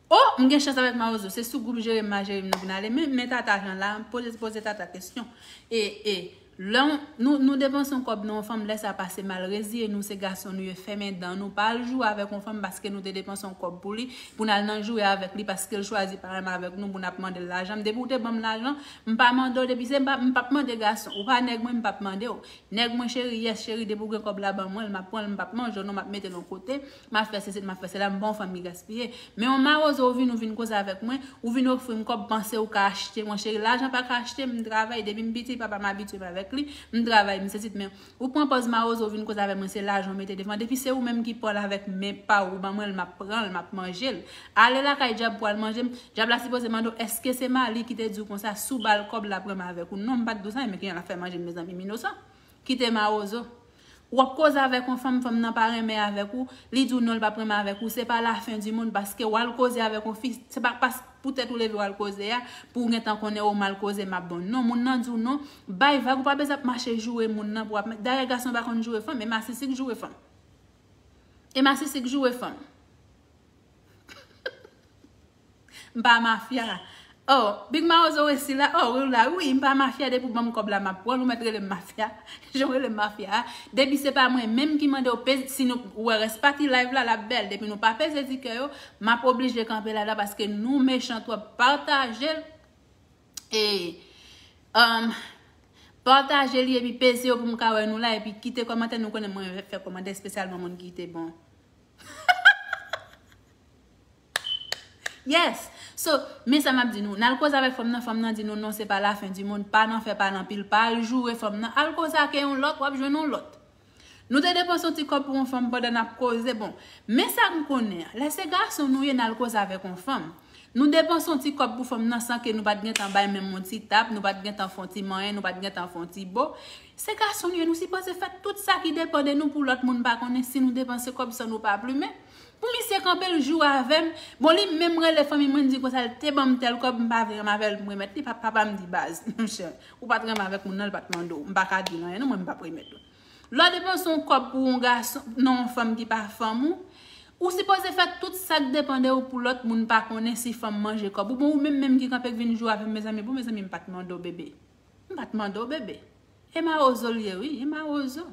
oh, m gen chans avèk mawozo. Se sou gwoup Jere m, Majere m nan vin ale. Men, men Tata Jan la, poze, poze Tata kesyon. E, e, lè w, nou, nou depanse yon kòb nan yon fanm, lè sa pase mal, reziye nou, se gason nou ye, fèmen dan nou, pa al joure avèk yon fanm paske nou te depanse yon kòb pou li, pou n al nan joure avèk li paske l chwazi pa renmen avèk nou, pou n ap mande l lajan. Depi w te ban m lajan, m pa mande w, depi se m pa, m p ap mande gason. Ou pa nèg mwen, m p ap mande w. Nèg mwen cheri, yes cheri, depi w gen kòb la ban mwen l, m ap pran l, m p ap manje w non, m ap mete l yon kote, m ap fè sesi, m ap fè sela, m pa yon fanm ki gaspiye. Men yon mawozo ou vin, ou vin koze avèk mwen, ou vin ofri m kòb, panse ou ka achte mwen cheri, lajan pa ka achte m, m travay, depi m piti papa m abitye m avèk li, m travay, m sesi, men ou pran pòz mawozo ou vin koze avèk mwen, se lajan w mete devan, depi se ou menm ki pran l avèk men pa w, ou ban mwen l, m ap pran l, m ap manje l. Ale lakay dyab pou al manje m, dyab la sipoze mande w, èske se Mali ki te di w konsa, si w ba l kòb l ap renmen avèk ou? Non, m pa t di w sa, men ki jan l ap fè manje m, mezanmi, m inosan. Kite mawozo. W ap koze avèk yon fanm, fanm nan pa renmen avèk ou, li di w non, l p ap renmen avèk ou, se pa lafen di monn, paske w al koze avèk yon fi, se pa pas, poutèt ou leve w al koze a, pou w gentan konnen, o, m al koze, m ap bon. Non, moun nan di w non, bay vag, ou pa bezwen ap mache joure moun nan pou w ap, dayè gason pa konn joure fanm, e masisi k joure fanm. E masisi k joure fanm. M pa mafya. Oh, Big Mawozo resi la. Oh, wi, la, wi, m pa mafya, depi w ban m kòb la, m ap pran l, ou mèt rele m mafya. Jan w rele m mafya a. Depi se pa mwen menm ki mande w peze, si nou, ou wè rès pati live la, l ap bèl. Depi nou pa peze ti kè yo, m ap oblije kanpe la, la, paske nou mechan twòp. Pataje l. E, um, pataje li epi peze yo pou m ka wè nou la, epi kite kòmantè, nou konnen mwen fè kòmantè espesyalman moun ki te bon. Yes. So, men sa m ap di nou. N al koze avèk fanm nan, fanm nan di nou non, se pa lafen di monn, pa nan fè pale anpil, pa al joure fanm nan. Al koze ak yon lòt, w ap jwenn yon lòt. Nou te depanse yon ti kòb pou yon fanm pandan n ap koze. Bon, men sa m konnen an, lè se gason nou ye, n al koze avèk yon fanm. Nou depanse yon ti kòb pou fanm nan san ke nou pa t gentan bay menm yon ti tap, nou pa t gentan fè yon ti manyen, nou pa t gentan fè yon ti bo. Se gason nou ye, nou sipoze fè tout sa ki depann de nou pou lòt moun pa konnen si nou depanse kòb san nou pa plimen. Pou misye kanpe l jou avè m, bon, li menm rele fanmi mwen, di konsa, l te ban m tèl kòb, m pa vle renmen avè l, m remèt li, pa, papa m di, baz, monchè, ou pa t renmen avèk moun nan, l pa t mande w. M pa ka di l anyen, non, mwen, m p ap remèt ou. Lè w depanse yon kòb pou yon gason, non, yon fanm ki pa fanm ou, ou sipoze fè tout sa k depann de ou pou lòt moun pa konnen si fanm manje kòb ou. Bon, ou menm menm ki kanpe k vin jou avè m, mezanmi, bon, mezanmi, m pa t mande w, bebe. M pa t mande w, bebe. E mawozo l ye, wi, e mawozo.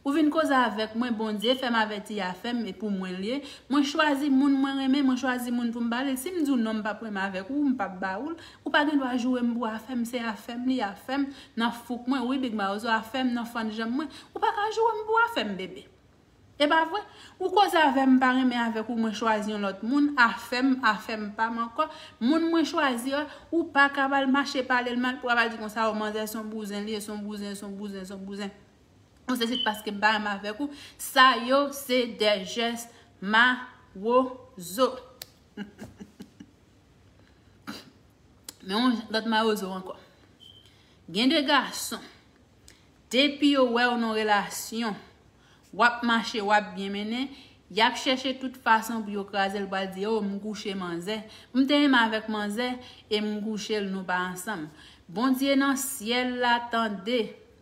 Ou vin koze avèk mwen, Bondye fè m avèti afè m, e pou mwen l ye. Mwen chwazi moun mwen renmen, mwen chwazi moun pou m ba li. Si m di w non, m p ap renmen avèk ou, m p ap ba ou l, ou pa gen dwa joure m pou afè m, se afè m, li afè m. Nan fouk mwen, wi, Big Mawozo, afè m, nan fann janm mwen. Ou pa ka joure m pou afè m, bebe. E pa vre? Ou koze avè m, m pa renmen avèk ou, mwen chwazi yon lòt moun, afè m, afè m pa m ankò. Moun mwen chwazi a, ou pa ka ba l mache pale l mal, pou al di konsa, o, manzè se yon bouzen li ye, se yon bouzen, se yon bouzen, se yon bouzen. Ou se sit paske m pa renmen avèk ou. Sa yo se de jès mawozo. Men yon lòt mawozo ankò. Gen de gason, depi yo wè w nan relasyon, w ap mache, w ap byen mennen, y ap chèche tout fason pou yo kraze l, pral di, o, m kouche manzè. M te renmen avèk manzè e m kouche l, nou pa ansanm. Bondye nan syèl la tande,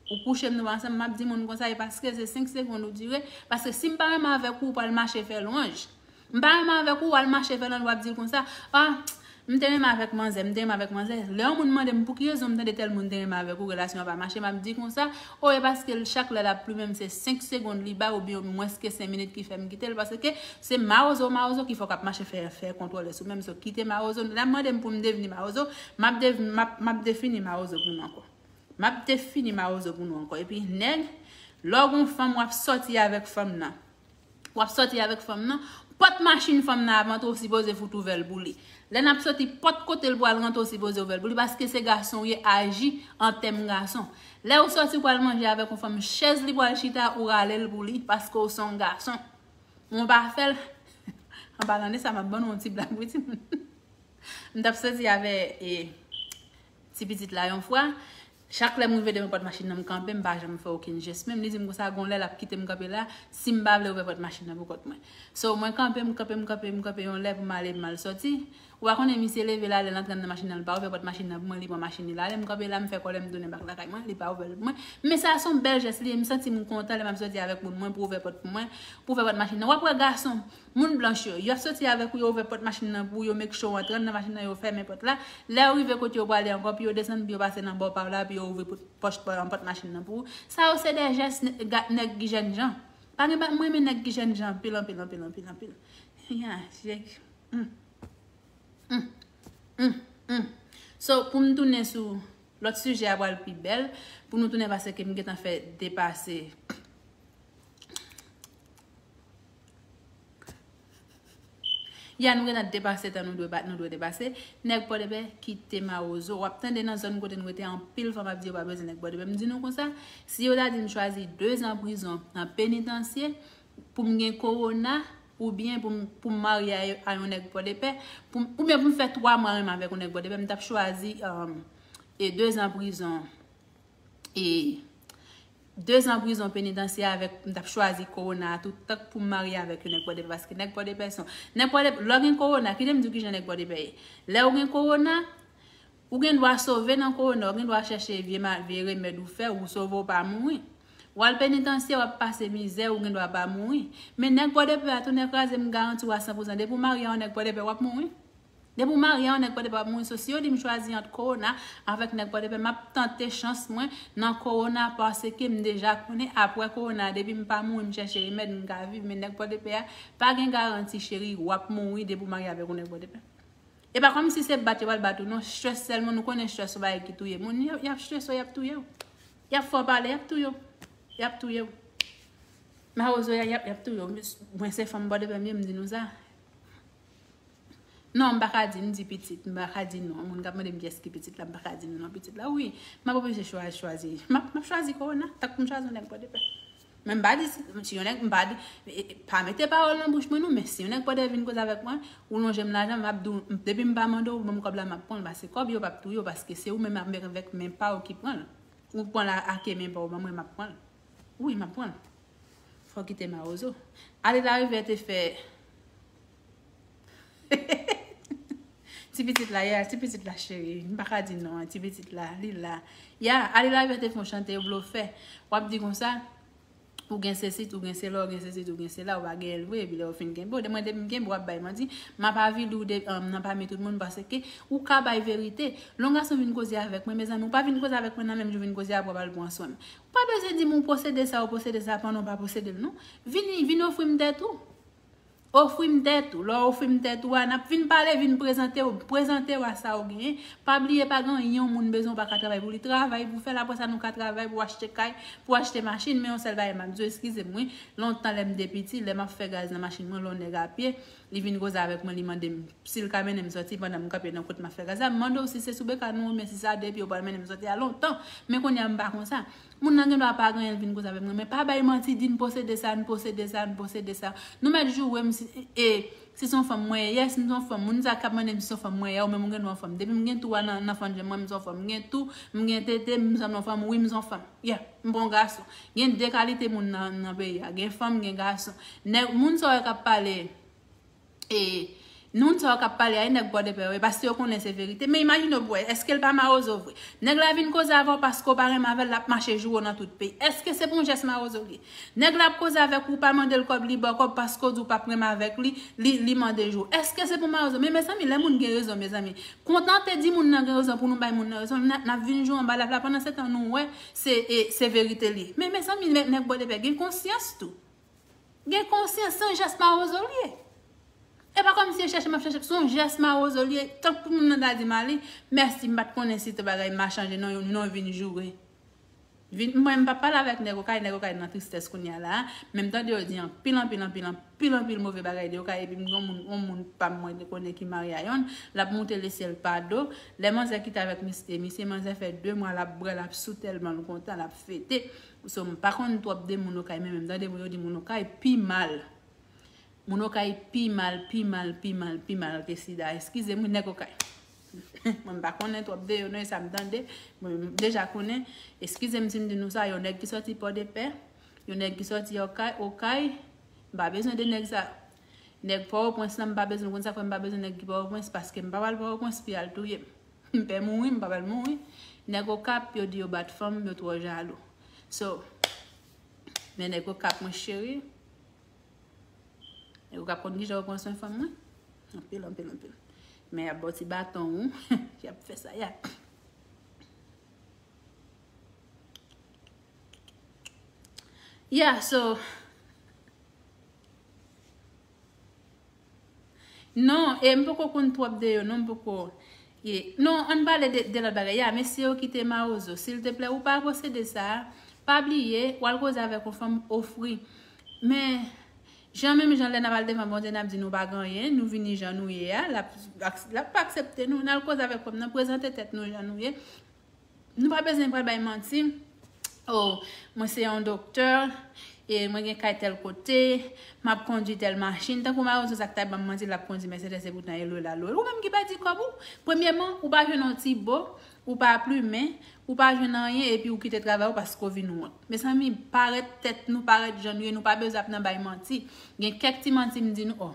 ou kouche m, nou pa ansanm, m ap di moun konsa, e paske se senk segonn ou dire, paske si m pa renmen avèk ou, ou pral mache fè lwanj. M pa renmen avèk ou, w al mache fè lwanj, w ap di l konsa, a, m te renmen avèk manzè, m te renmen avèk manzè. Lè yon moun mande m pou ki rezon m tande tèl moun te renmen avèk ou, relasyon an pa mache, m ap di konsa, o, e paske l chak lè l ap plimen m, se senk segonn li bay oubyen mwens ke senk minit ki fè m kite l, paske se mawozo, mawozo ki fè w k ap mache fè, fè kontwole sou men m, so kite mawozo. Lè w ap mande m pou m devni mawozo, m ap dev-, m ap, m ap defini mawozo pou nou ankò. M ap defini mawozo pou nou ankò. Epi nèg, lè w gon fanm, w ap sòti avèk fanm nan. W ap sòti avèk fanm nan, pòt machin fanm nan ap rantre, ou sipoze fout ouvè l pou li. Lè n ap sòti, pòt kote l pral rantre, ou sipoze ouvè l pou li, paske se gason w ye, aji an tèm gason. Lè ou sòti, ou pral manje avèk yon fanm, chèz li pral chita, ou rale l pou li, paske w se yon gason. Mwen pa fè l. An palan de sa, m ap ban nou yon ti blag, wi, timoun. M t ap sòti avè, e, ti pitit la yon fwa. Chak lè m rive devan pòt machin nan, m kanpe, m pa janm fè okenn jès. Menm li di m konsa, gon lè l ap kite m kanpe la, si m pa vle ouvè pòt machin nan pou kont mwen. So, mwen kanpe, m kanpe, m kanpe, m kanpe yon lè pou m ale, m al sòti. Ou pa konnen misye leve l ale, l antre anndan machin nan, li pa ouvè pòt machin nan pou mwen, li pran machin li, l ale, m kanpe la, m fè kòlè, m tounen bak lakay mwen, li pa ouvè l pou mwen. Men sa se yon bèl jès li ye, m santi m kontan lè m ap sòti avèk moun mwen pou ouvè pòt pou mwen, pou ouvè pòt machin nan. W ap wè gason, moun blanch yo, y ap sòti avèk ou, yo ouvè pòt machin nan pou ou, yo make sure w antre anndan machin nan, yo fèmen pòt la. Lè yo rive kote yo prale ankò, pou yo desann, pou yo pase nan bò pa w la, pou yo ouvri pòt, pòch, pòt machin nan pou ou. Sa yo se de jès nè-, ga-, nèg ki jènjan. Pa gen ba-, mwen renmen nèg ki jènjan anpil, anpil, anpil, anpil, anpil. Ya, je, mm. Mm, mm, mm. So, pou m tounen sou lòt sijè a pral pi bèl, pou nou tounen paske m gentan fè depase. Ya, nou gentan depase tan nou dwe, nou dwe depase. Nèg Pòdepè, kite mawozo. W ap tande nan zòn kote nou rete, anpil fanm ap di yo pa bezwen nèg Pòdepè. M di nou konsa, si yo ta di m chwazi dezan prizon nan penitansye, pou m gen kowona, oubyen pou m, pou m marye a, a yon nèg Pòdepè, pou m, oubyen pou m fè twa mwa renmen avèk yon nèg Pòdepè, m t ap chwazi, um, e dezan prizon, e dezan prizon penitansye avèk, m t ap chwazi kowona a tou, tank pou m marye avèk yon nèg Pòdepè, paske nèg Pòdepè se yon, nèg Pòdepè, lè w gen kowona, kite m di w kijan nèg Pòdepè ye. Lè w gen kowona, ou gen dwa sove nan kowona, ou gen dwa chèche vye ma-, vye remèd ou fè, ou sove, ou pa mouri. W al penitansye, w ap pase mizè, ou gen dwa pa mouri. Men nèg Pòdepè a tounen kraze, m garanti w a san pou san. Depi w marye a yon nèg Pòdepè, w ap mouri. Depi w marye a yon nèg Pòdepè, w ap mouri. So, si yo di m chwazi ant kowona avèk nèg Pòdepè, m ap tante chans mwen nan kowona, paske m deja konnen apre kowona, depi m pa mouri, m chèche remèd, m ka viv. Men nèg Pòdepè a, pa gen garanti, cheri, w ap mouri depi w marye avèk yon nèg Pòdepè. E pa kòmsi se bat yo pral bat ou non, strès sèlman, nou konnen strès se yon bagay ki touye moun, y ap, y ap strese w, y ap touye w. Y ap fè w pale, y ap touye w. Y ap touye w. Mawozo, y ap, y ap touye w. Mwen se fanm Pòdepè m ye, m di nou sa. Non, m pa ka di, m di pitit, m pa ka di non. Moun k ap mande m kiyès ki pitit la, m pa ka di non, non, pitit la, wi. M ap oblije chwa-, chwazi. M ap, m ap chwazi kowona, tank pou m chwazi yon nèg Pòdepè. Men m pa di si, si yon nèg, m pa di, e, e, pa mete pawòl nan bouch mwen non, men si yon nèg Pòdepè vin koze avèk mwen, ou lonje m lajan, m ap di w, depi m pa mande w, ban m kòb la, m ap pran l, paske kòb yo p ap touye w, paske se ou menm avèk, avèk men pa w ki pran l. Ou pran l a, ake men pa w ban mwen, m ap pran l. Wi, m ap pran l. Fò w kite mawozo. Ale Larivè te fè Ti pitit la, ya, ti pitit la, cheri. M pa ka di non an, ti pitit la, li la. Ya, ale la, yo te fè yon chante, yo vle w fè. W ap di konsa, ou gen sesi, ou gen sela, ou gen sesi, ou gen sela, ou pa genyen l vre, epi lè yo fin kenbe w, de mwen depi m kenbe w ap bay manti, m ap avili w de, um, nan pami tout moun, paske ou ka bay verite. Lè yon gason vin koze avèk mwen, mezanmi, ou pa vin koze avèk mwen nan menm jou vin koze apre w al pran swen m. Ou pa bezwen di m ou posede sa, ou posede sa, pandan w pa posede l, non. Vini, vin ofri m tèt ou. Ofri m tèt ou. Lè w ofri m tèt ou a, n ap vin pale, vin prezante w, prezante w a sa w genyen. Pa bliye, pa gen anyen yon moun bezwen, ou pa ka travay pou li. Travay pou fè l, apre sa nou ka travay pou achte kay, pou achte machin, men yon sèl bagay m ap di w, eskize m wi. Lontan lè m te piti, lè m ap fè gaz nan machin mwen, lè yon nèg a pye, li vin koze avèk mwen, li mande m si l ka mennen m sòti pandan m kanpe nan kote m ap fè gaz la. M mande w si se sou beka nou, oubyen si se a de pye w pral mennen m sòti a lontan. Men kounye a m pa konsa. Moun nan gen dwa pa gen anyen l vin koze avèk mwen, men pa bay manti, di n posede sa, n posede sa, n posede sa. Nou mèt joure m si, e, si se yon fanm mwen ye, yes, m se yon fanm. Moun sa k ap mande m si se yon fanm mwen ye, ou menm ou gen dwa yon fanm. Depi m gen tou a nan, nan fann je mwen, m se yon fanm. M gen tou, m gen tete, m sanble yon fanm, wi, m se yon fanm. Yeah, m pa yon gason. Gen de kalite moun nan, nan peyi a. Gen fanm, gen gason. Nèg, moun sa yo k ap pale, e, moun sa yo k ap pale a, e nèg Pòdepè yo, e paske yo konnen se verite. Men imajine w pou wè, èske l pa mawozo vre? Nèg la vin koze avè w paske w pa renmen avè l, l ap mache joure w nan tout peyi. Èske se pou yon jès mawozo li ye? Nèg la ap koze avèk ou, ou pa mande l kòb, li ba w kòb paske w di w p ap renmen avèk li, li, li mande joure w. Èske se pou mawozo? Men mezanmi, lè moun gen rezon, mezanmi. Kontante di moun nan gen rezon pou nou bay moun nan rezon, n a, n ap vin joure anba lap la, pandan se tan nou wè se, e, se verite li ye. Men mezanmi, nèg, nèg Pòdepè gen konsyans tou. Gen konsyans, se yon jès mawozo l ye. E pa kòmsi e chèche m ap chèche, se yon jès mawozo l ye. Tank pou moun nan ta di m ale, mèsi, m pa t konnen si te bagay m a chanje, non, non vin joure. Vin, mwen, m pa pale avèk nèg Okay, nèg Okay nan tristès kounye a la a. Men m tande yo di anpil, anpil, anpil, anpil, anpil move bagay de Okay, epi m gen yon moun, yon moun pa m mwen konnen ki marye a yonn, l ap moute lesyèl pa do. Lè manzè kite avèk misye, misye manzè fè de mwa l ap bwè, l ap sou tèlman l kontan, l ap fete. So, m pa konn twòp de moun Okay, men, men m tande moun yo di moun Okay pi mal. Moun Okay pi mal, pi mal, pi mal, pi mal ke sida. Eskize m wi, nèg Okay. Mwen m pa konnen twòp de yo, non, e sa m tande. Mwen m deja konnen. Eskize m si m di nou sa, yon nèg ki sòti Pòdepè, yon nèg ki sòti Okay, Okay, m pa bezwen de nèg sa. Nèg Pòtoprens lan, m pa bezwen, konn sa k fè m pa bezwen nèg ki Pòtoprens, paske m pa pral Pòtoprens pou y al touye m. M pè mouri, m pa pral mouri. Nèg Okap, yo di yo bat fanm, yo twò jalou. So, men nèg Okap, mwen cheri, nèg Okap konn kijan yo pran swen fanm mwen. Anpil, anpil, anpil. Men y ap ba w ti baton, wi. Y ap fè sa, y ap. Yeah, so, non, e m poko konn twòp de yo, non, m poko. E, non, ann pale de, de lòt bagay. Ya, mesye yo kite mawozo. Silteplè, ou pa posede sa, pa bliye, w al koze avèk yon fanm, ofri. Men, jan menm jan lè n ap al devan Bondye, n ap di nou pa gen anyen, nou vini jan nou ye a, l ap, l ap pa aksepte nou. N al koze avèk fanm nan, prezante tèt nou jan nou ye. Nou pa bezwen pral bay manti. Oh, mwen se yon doktè, e mwen gen kay tèl kote, m ap kondui tèl machin. Tankou mawozo sa k ta ban m manti, l ap kondui Mercedes, epoutan e lwe l al lwe l. Ou menm ki pèdi kòb ou, premyèman, ou pa jwenn yon ti bo, ou pa plimen, ou pa jwenn anyen, epi ou kite travay ou paske w vin wont. Mezanmi, parèt tèt nou, parèt jan nou ye, nou pa bezwen ap nan bay manti. Gen kèk ti manti m di nou, oh.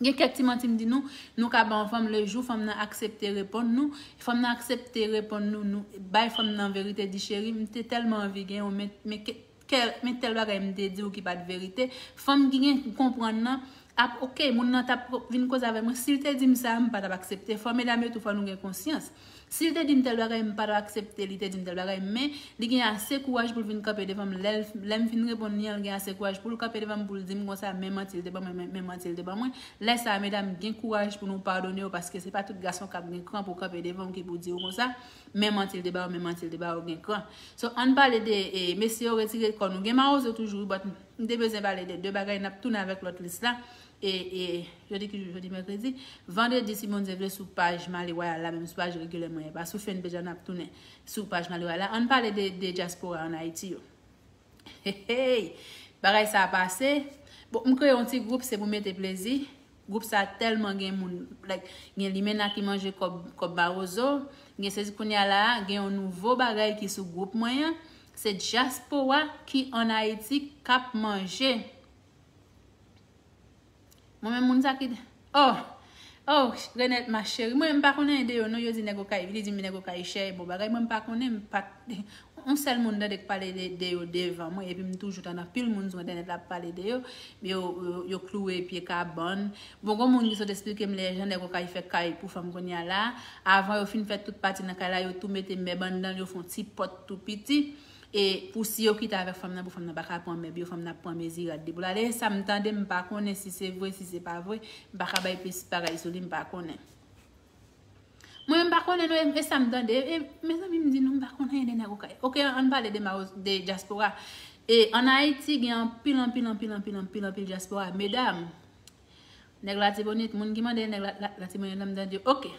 Gen kèk ti manti m di nou, nou ka ba yon fanm, lejou fanm nan aksepte reponn nou, fanm nan aksepte reponn nou, nou bay fanm nan verite, di, cheri, m te tèlman anvi gen w, men, men ke, kè, men tèl bagay m te di w ki pa t verite. Fanm ki gen konprann nan ap, oke, moun nan t ap vin koze avè mwen, si l te di m sa, m pa t ap aksepte. Fò medam yo tou, fò nou gen konsyans. Si l te di m tèl bagay, m pa t ap aksepte li te di m tèl bagay, men li gen ase kouraj pou l vin kanpe devan m. Lè l, lè m fin reponn li an, l gen ase kouraj pou l kanpe devan m, pou l di m konsa, men manti l te ban mwen, men, men manti l te ban mwen. Lè sa a, medam, gen kouraj pou nou padone yo, paske se pa tout gason k ap gen kran pou kanpe devan w ki pou di w konsa, men manti l te ba w, men manti l te ba w, gen kran. So, ann pale de, e, mesye yo retire kò nou. Gen mawozo toujou, but m te bezwen pale de de bagay, n ap tounen avèk lòt lis la. E, e, jodi ki jou? Jodi mèkredi. Vandredi, si Bondye vle, sou paj Mali Wayal la, menm sou paj regilyè mwen, e pa sou fanpage la, n ap tounen sou paj Mali Wayal la. Ann pale de, de dyaspora ann Ayiti yo. Hey, hey! Bagay sa a pase. Bon, m kreye yon ti gwoup, se pou mete plezi. Gwoup sa a tèlman gen moun, like, gen limena ki manje kòb, kòb mawozo. Gen sezi kounye a la, gen yon nouvo bagay ki sou gwoup mwen an. Se dyaspora ki ann Ayiti k ap manje. Mwen menm moun sa ki, oh, Oh, Renette, ma chérie, mwen m pa konnen de yo non, yo di nèg Okay, li di m nèg Okay chè, bon bagay, mwen m pa konnen, m pa yon sèl moun tande k pale de, de yo devan mwen, epi m toujou tande anpil moun sou entènèt la ap pale de yo, yo, yo, yo klouwe pye kabann. Bon, gon moun ki sot esplike m lè jan nèg Okay fè kay pou fanm kounye a la, avan yo fin fè tout pati nan kay la, yo tou mete mèb anndan l, yo fè yon ti pòt tou piti. E pou si yo kite avèk fanm nan, pou fanm nan pa ka pran mèb yo, fanm nan ap pran mezi rad li pou l ale. E sa m tande, m pa konnen si se vre, si se pa vre. M pa ka bay plis bagay sou li, m pa konnen. Mwen menm m pa konnen non, e, e sa m tande. E, mezanmi, m di nou, m pa konnen anyen de nèg Okay. Oke, ann pale de Mawozo, de dyaspora. E ann Ayiti, gen anpil, anpil, anpil, anpil, anpil, anpil dyaspora. Medam, nèg Latibonit, moun ki mande nèg la, la, Latibonit la, m tande, oke.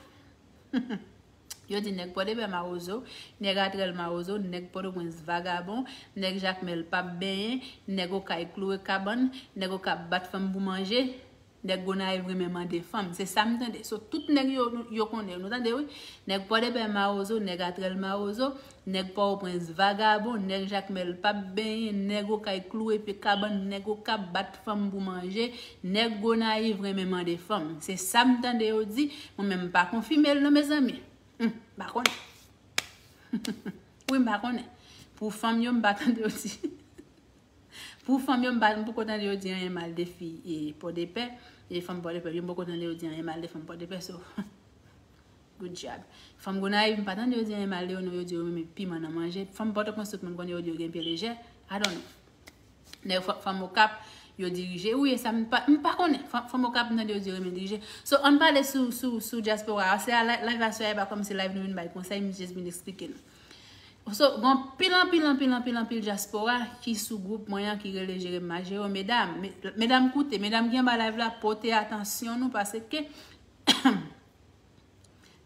Yo di nèg Pòdepè Mawozo, nèg Atrèl Mawozo, nèg Pòtoprens vagabon, nèg Jakmèl p ap benyen, nèg Okay klouwe kabann, nèg Okay ap bat fanm pou manje, nèg Gonayiv renmen mande fanm. Se sa m tande. So, tout nèg yo, yo konnen, nou tande wi. Nèg Pòdepè Mawozo, nèg Atrèl Mawozo, nèg Pòtoprens vagabon, nèg Jakmèl p ap benyen, nèg Okay klouwe pye kabann, nèg Okay ap bat fanm pou manje, nèg Gonayiv renmen mande fanm. Se sa m tande yo di, mwen menm m pa konfime l non, mezanmi. Hmm, m pa konnen. Wi, m pa konnen. Pou fanm yo, m pa tande yo di. Pou fanm yo, m pa, m poko tande yo di anyen mal de fi e Pòdepè, e fanm Pòdepè, yo m poko tande yo di anyen mal de fanm Pòdepè, so, good job. Fanm Gonayiv, m pa tande yo di anyen mal de yo non, yo di yo renmen piman nan manje. Fanm Pòtoprens, tout moun konnen yo di yo gen pye lejè. I don't know. Nèg fa-, fanm Okap, yo dirije. Wi, e sa m pa, m pa konnen. Fanm, fanm Okap, m tande yo di yo renmen dirije. So, ann pale sou, sou, sou dyaspora a. Se a li-, live a sou a, e pa kòmsi live nou vin bay konsèy, m just vin eksplike nou. So, gen anpil, anpil, anpil, anpil, anpil dyaspora ki sou gwoup mwen an, ki rele Jerem Majero. Medam, me-, medam koute, medam ki anba live la, pote atansyon nou, paske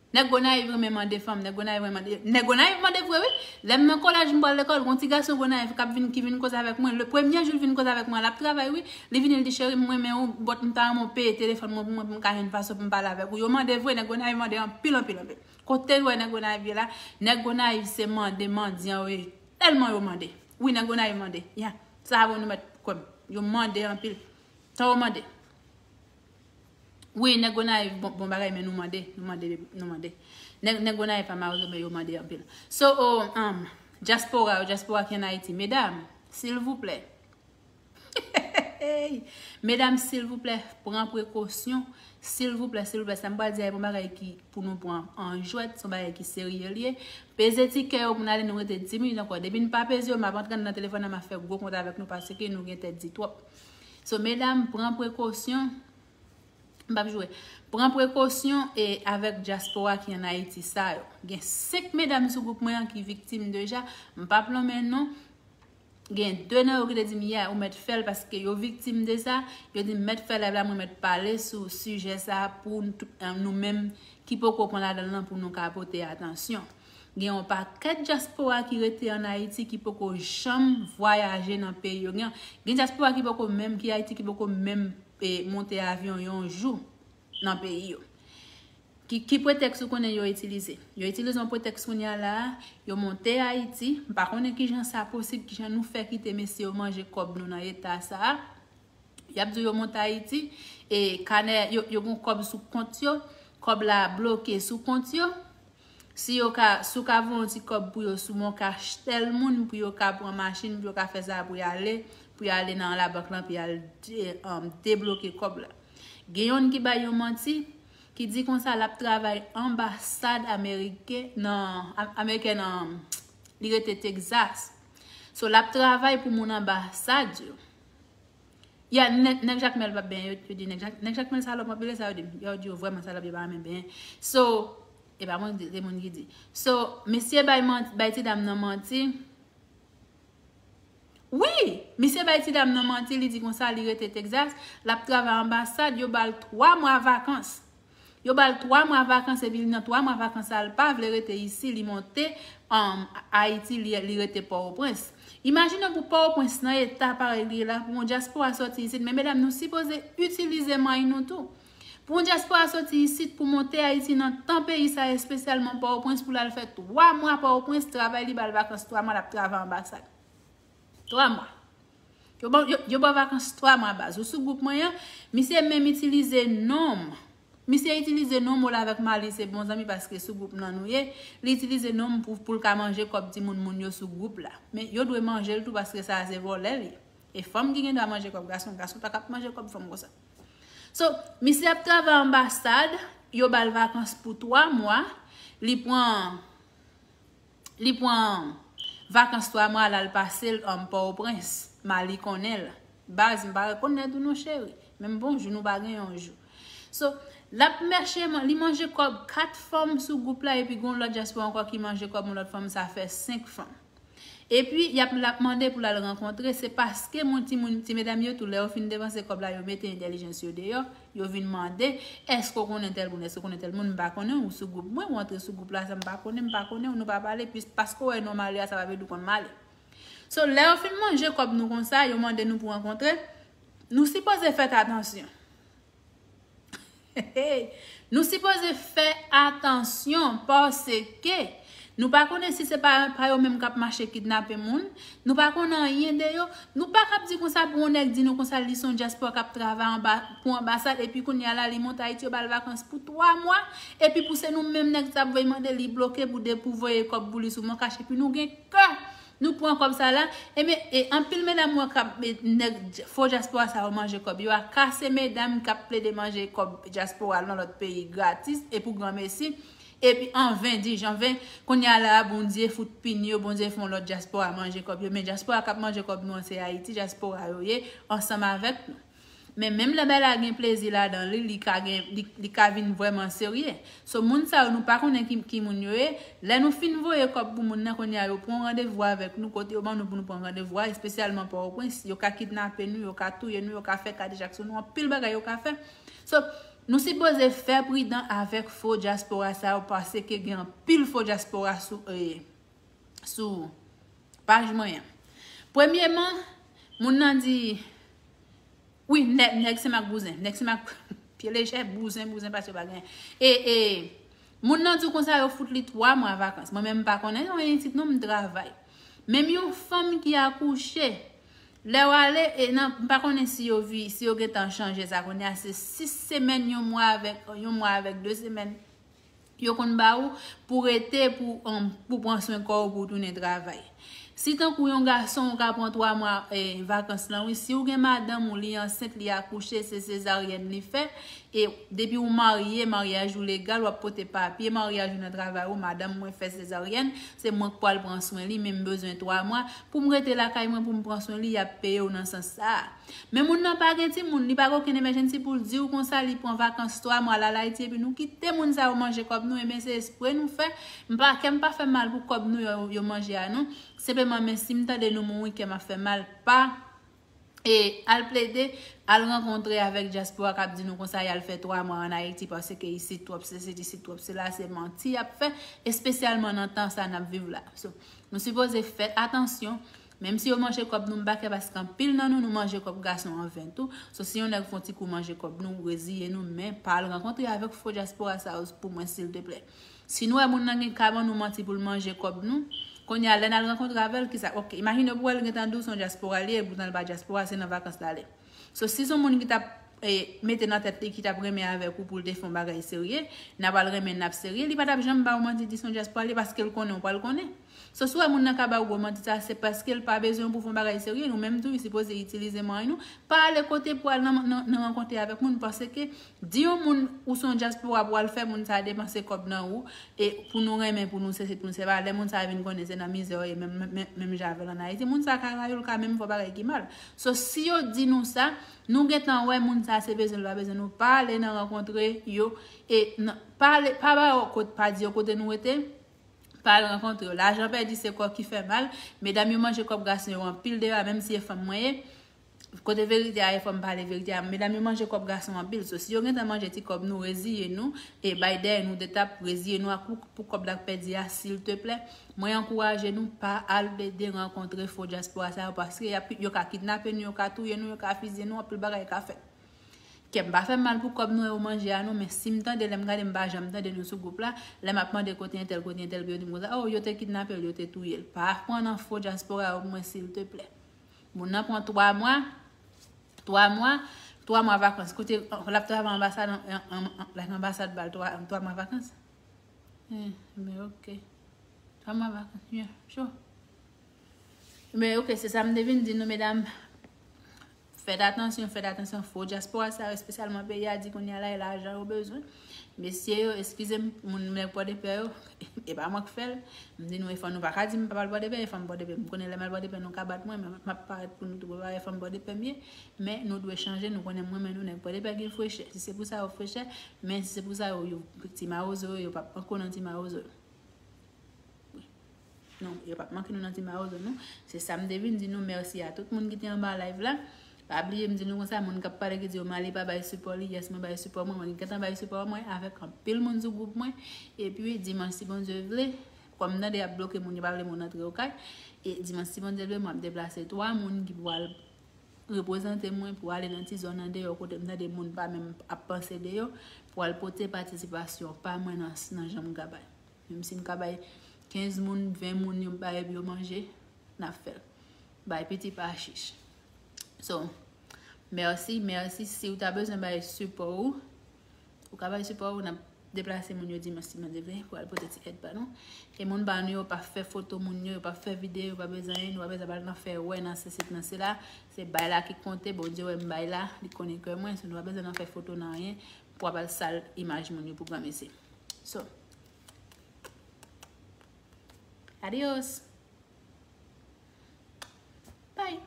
nèg Gonayiv renmen mande fanm, nèg Gonayiv renmen mande, nèg Gonayiv mande vre wi. Lè m nan kolèj, m pral lekòl, gon ti gason Gonayiv k ap vin, ki vin koze avèk mwen. Le premye jou l vin koze avèk mwen, l ap travay wi. Li vini, li di, "Cheri, m renmen ou, but m ta renmen w peye telefòn mwen pou mwen, pou m ka jwenn fason pou m pale avèk ou." Yo mande vre, nèg Gonayiv mande anpil, anpil, anpil. Kote w wè nèg Gonayiv ye la? Nèg Gonayiv se mande, mandyan yo ye. Tèlman yo mande. Wi, nèg Gonayiv mande. Ya. Sa bon nou mèt kwè m. Yo mande anpil. Tan yo mande. Wi, nèg Gonayiv bon, bon bagay, men nou mande, nou mande, nou mande. Nèg, nèg Gonayiv pa Mawozo, men yo mande anpil. So, oh, um, dyaspora, dyaspora ki ann Ayiti, medam, silvouplè. Medam, silvouplè, pran prekosyon. Silvouplè, silvouplè, sa m pral di a, e pa yon bagay ki pou nou pran an jwèt, se yon bagay ki serye l ye. Peze ti kè yo pou n ale, nou rete dis minit ankò. Depi n pa peze yo, m ap antre anndan telefòn nan, m ap fè gwo kont avèk nou, paske nou gen tèt di twòp. So, medam, pran prekosyon. M p ap joure. Pran prekosyon e avèk dyaspora ki ann Ayiti sa yo. Gen senk medam sou gwoup mwen an ki viktim deja. M p ap lonmen non. Gen de nan yo ki te di m, "Ya, ou mèt fè l," paske yo viktim de sa. Yo di m mèt fè live la, mwen mèt pale sou sijè sa a pou n tout, eh, nou menm ki poko pran ladan l lan pou nou ka pote atansyon. Gen yon pakèt dyaspora ki rete ann Ayiti ki poko janm vwayaje nan peyi yo. Gen, gen dyaspora ki poko menm, ki Ayiti, ki poko menm, eh, monte avyon yon jou nan peyi yo. Ki, ki pretèks ou konnen yo itilize? Yo itilize yon pretèks kounye a la a, yo monte Ayiti. M pa konnen kijan sa posib, kijan nou fè kite mesye yo manje kòb nou nan eta sa a. Y ap di w yo monte Ayiti, e kanè, yo, yo gen kòb sou kont yo, kòb la bloke sou kont yo. Si yo ka, si w ka voye yon ti kòb pou yo sou MonCash tèl moun, pou yo ka pran machin, pou yo ka fè sa, pou y ale, pou y ale nan labank lan, pou y al de-, um, debloke kòb la. Gen yonn ki bay yon manti, ki di konsa l ap travay anbasad ameriken nan, a-, ameriken nan, li rete Texas. So, l ap travay pou moun anbasad yo. Ya, nèg, nèg Jakmèl p ap benyen, yo, yo di nèg Jak-, nèg Jakmèl salòp anpil, e sa yo di m. Yo di yo vrèman salòp, yo pa renmen benyen. So, e pa mwen ki di, se moun ki di. So, misye bay man-, bay ti dam nan manti. Wi, misye bay ti dam nan manti, li di konsa, li rete Texas, l ap travay anbasad, yo ba l twa mwa vakans. Yo ba l twa mwa vakans, epi nan twa mwa vakans sa, l pa vle rete isit, li monte, um, Ayiti, li, li rete Pòtoprens. Imajine w pou Pòtoprens nan eta parèy li ye la, pou yon dyaspora sòti isit. Men medam, nou sipoze itilize may nou tou. Pou yon dyaspora sòti isit, pou monte Ayiti nan tan peyi sa, espesyalman Pòtoprens, pou l al fè twa mwa Pòtoprens, travay li ba l vakans twa mwa, l ap travay anbasad. Twa mwa. Yo ba, yo, yo ba w vakans twa mwa baz. Ou sou gwoup mwen an, misye menm itilize non m Misye itilize non m la avèk Mali, se bon zanmi paske sou gwoup nan nou ye. Li itilize non m pou, pou l ka manje kòb timoun moun yo sou gwoup la. Men yo dwe manje l tou paske sa a se vòlè li. E fanm ki gen dwa manje kòb gason, gason pa ka ap manje kòb fanm konsa. So, misye ap travay anbasad, yo ba l vakans pou twa mwa, li pran li pran vakans twa mwa la, l pase l um, Pòtoprens. Mali konnen l. Baz, m pa rekonèt ou non cheri. Menm bonjou nou pa gen yon jou. So, l ap mèche, li manje kòb kat fanm sou gwoup la, epi gen yon lòt dyaspora ankò ki manje kòb yon lòt fanm, sa fè senk fanm. Epi, y ap, l ap mande pou l al rankontre, se paske moun, ti, moun, ti medam yo tou, lè yo fin depanse kòb la, yo mete entèlijans yo deyò, yo vin mande, èske w konnen tèl moun, èske w konnen tèl moun, m pa konnen ou sou gwoup mwen, ou antre sou gwoup la, sa m pa konnen, m pa konnen ou, nou pa pale, pis, paske w wè non Mali a, sa pa vle di w konn Mali. So, lè yo fin manje kòb nou konsa, yo mande nou pou rankontre, nou sipoze fèt atansyon. Nou sipoze fè atansyon paske nou pa konnen si se pa, pa yo menm k ap mache kidnape moun. Nou pa konnen anyen de yo. Nou pa k ap di konsa pou yon nèg di nou konsa li se yon dyaspora k ap travay anba, pou anbasad epi kounye a la li monte Ayiti yo ba l vakans pou twa mwa. Epi pou se nou menm nèg sa ap voye mande li bloke pou de, pou voye kòb pou li sou mon kach epi nou gen kè. Nou pran kòb sa la. Ebyen, e anpil medam wè k ap, e, nèg dj- fo dyaspora sa yo manje kòb yo a. Ka se medam k ap plede manje kòb dyaspora nan lòt peyi gratis e pou granmesi. Epi an ven, di jan ven, kounye a la a, Bondye fout pini yo, Bondye fè yon lòt dyaspora manje kòb yo. Men dyaspora k ap manje kòb nou an se Ayiti, dyaspora yo ye, ansanm avèk nou. Men menm lè bagay la gen plezi ladan li, li ka gen, li, li ka vin vrèman serye. So moun sa yo nou pa konnen ki, ki moun yo ye. Lè nou fin voye kòb pou moun nan kounye a yo pran randevou avèk nou kote yo ban nou pou nou pran randevou a, espesyalman Pòtoprens, yo ka kidnape nou, yo ka touye nou, yo ka fè kadejak sou nou, anpil bagay yo ka fè. So nou sipoze fè pridan avèk fo dyaspora sa yo paske gen anpil fo dyaspora sou, e, sou paj mwen an. Premyeman, moun nan di, wi, nèg, nèg se mak bouzen, nèg se mak pye lejè, bouzen, bouzen, paske yo pa gen. E, e, moun nan di w konsa yo fout li twa mwa vakans. Mwen menm m pa konnen yon isit non, m travay. Menm yon fanm ki akouche, lè w ale, e nan, m pa konnen si yo vi, si yo gentan chanje sa kounye a, se sis semèn, yon mwa avèk, yon mwa avèk de semèn. Yo konn ba ou pou rete, pou, um, pou pran swen kò w, pou w tounen travay. Si tankou yon gason ou ka pran twa mwa, eh, vakans lan, wi, si w gen madanm ou, li ansent, li akouche, se sezaryèn li fè, e depi ou marye, maryaj ou legal, w ap pote papye maryaj ou nan travay ou, madanm mwen fè sezaryèn, se mwen k pral pran swen li, men m bezwen twa mwa pou m rete lakay mwen, pou m pran swen li, y ap peye w nan sans sa a. Men moun nan pa gen timoun, li pa gen okenn emergency pou l di w konsa, li pran vakans twa mwa, l al Ayiti, epi nou kite moun sa yo manje kòb nou, ebyen se espre nou fè. M pa, kè m pa fè mal pou kòb nou yo, yo manje a non. Senpleman, men si m tande nou mouri, kè m ap fè mal, pa, e, al plede, al rankontre avèk dyaspora k ap di nou konsa, y al fè twa mwa ann Ayiti, paske isit twòp sesi, isit twòp sela, se manti y ap fè, espesyalman nan tan sa n ap viv la. So, nou sipoze fè atansyon, menm si yo manje kòb nou, m pa kè paske anpil nan nou, nou manje kòb gason an ven tou. So, si yon nèg fè yon ti kou manje kòb nou, reziye nou, men pa al rankontre avèk fo dyaspora sa yo pou mwen, silteplè. Si nou wè moun nan gen ka ban nou manti pou l manje kòb nou, kounye a, lè n al rankontre avè l, kisa, ok, imajine pou wè l gentan di w se yon dyaspora li ye, poutan l pa dyaspora, se nan vakans l ale. So, si se yon moun ki t ap, e, mete nan tèt li, ki t ap renmen avèk ou pou l te fè yon bagay serye, n ap al renmen, n ap serye, li pa t ap janm ba w manti, di se yon dyaspora li ye, paske l konnen ou pral konnen. So, si w wè moun nan ka ba w gwo manti sa, se paske l pa bezwen w pou fè yon bagay serye. Nou menm tou, nou sipoze itilize mwayen nou. Pa ale kote pou al nan, nan, nan rankontre avèk moun, paske di yon moun ou se yon dyaspora pou al fè moun sa depanse kòb nan ou, e pou nou renmen, pou nou sesi, pou nou sela, lè moun sa vin konnen se nan mizè w ye, menm, menm, menm jan avè l ann Ayiti, moun sa ka rayi w, l ka menm fè w bagay ki mal. So, si yo di nou sa, nou gentan wè moun sa se bezwen l, pa bezwen nou, pa ale nan rankontre yo, e nan, pa ale, pa ba yo kot, pa di yo kote nou rete, pa al rankontre yo. Lajan pèdi se kò ki fè mal. Medam yo manje kòb gason yo anpil deyò a, menm si e fanm mwen ye. Kote verite a ye, fò m pale verite a. Medam yo manje kòb gason anpil. So, si yo gentan manje ti kòb nou, reziye nou, e bay dèyè nou de tap, reziye nou ak pou, pou kòb la k pèdi a, silteplè. Mwen ankouraje nou, pa al plede rankontre fo dyaspora sa yo, paske y ap, yo ka kidnape nou, yo ka touye nou, yo ka fizye nou, anpil bagay ka fèt. Kè m pa fè m mal pou kòb nou yo manje a non, men si m tande, lè m gade, m pa janm tande nou sou gwoup la, lè m ap mande kote entèl, kote entèl, pou yo di m konsa, oh, yo te kidnape l, yo te touye l. Pa pran nan fo dyaspora yo pou mwen, silteplè. Moun nan pran twa mwa, twa mwa, Twa mwa vakans. Kote l ap travay anbasad, an, an, an, like anbasad ba l twa, twa mwa vakans. Hmm, men ok. Twa mwa vakans, yeah, sure. Men ok, se sa m te vin di nou, medam. Fèt atansyon, fèt atansyon, fo dyaspora sa yo, espesyalman peyi a di kounye a la, e lajan yo bezwen. Mesye yo, eskize m, moun nèg Pòdepè yo, e pa mwen k fè l. M di nou, e fò nou pa ka di m pa al Pòdepè, e fanm Pòdepè. M konnen lè m al Pòdepè, nou ka bat mwen, men m ap parèt pou nou tou prepare fanm Pòdepè m ye. Men nou dwe chanje, nou konnen mwen, men nou nèg Pòdepè gen frechè. Si se pou sa yo frechè, men si se pou sa yo, yo ti mawozo yo, yo p ap manke w nan ti mawozo yo. Non, yo p ap manke nou nan ti mawozo, non. Se sa m te vin di nou, mèsi a tout moun ki te anba live la. Pa bliye, m di nou konsa, moun k ap pale ki di yo Mali pa bay sipò li, yes, mwen bay sipò mwen, mwen gentan bay sipò mwen avèk anpil moun sou gwoup mwen. Epi, dimanch, si Bondye vle, kòm m tande y ap bloke moun, yo pa vle moun antre yo kay. E dimanch, si Bondye vle, mwen ap deplase twa moun ki pou al reprezante mwen pou ale nan ti zòn andeyò kote m tande moun pa menm ap panse de yo, pou al pote patisipasyon pa mwen nan, nan jan m ka bay. Menm si m ka bay kenz moun, ven moun yon bagay pou yo manje, n ap fè l. Bay piti pa chich. So, mèsi, mèsi. Si w ta bezwen bay sipò ou, ou ka bay sipò ou, n ap deplase moun yo dimanch si Bondye vle, pou al pote ti èd pa nou. E moun pa nou yo pa fè foto moun yo, yo pa fè videyo, yo pa bezwen anyen, nou pa bezwen al nan fè wè, nan sesi, nan sela. Se bay la ki konte, Bondye wè m bay la, li konnen kè mwen, so nou pa bezwen nan fè foto nan anyen, pou ap al sal imaj moun yo pou granmesi. So, adios. Bye.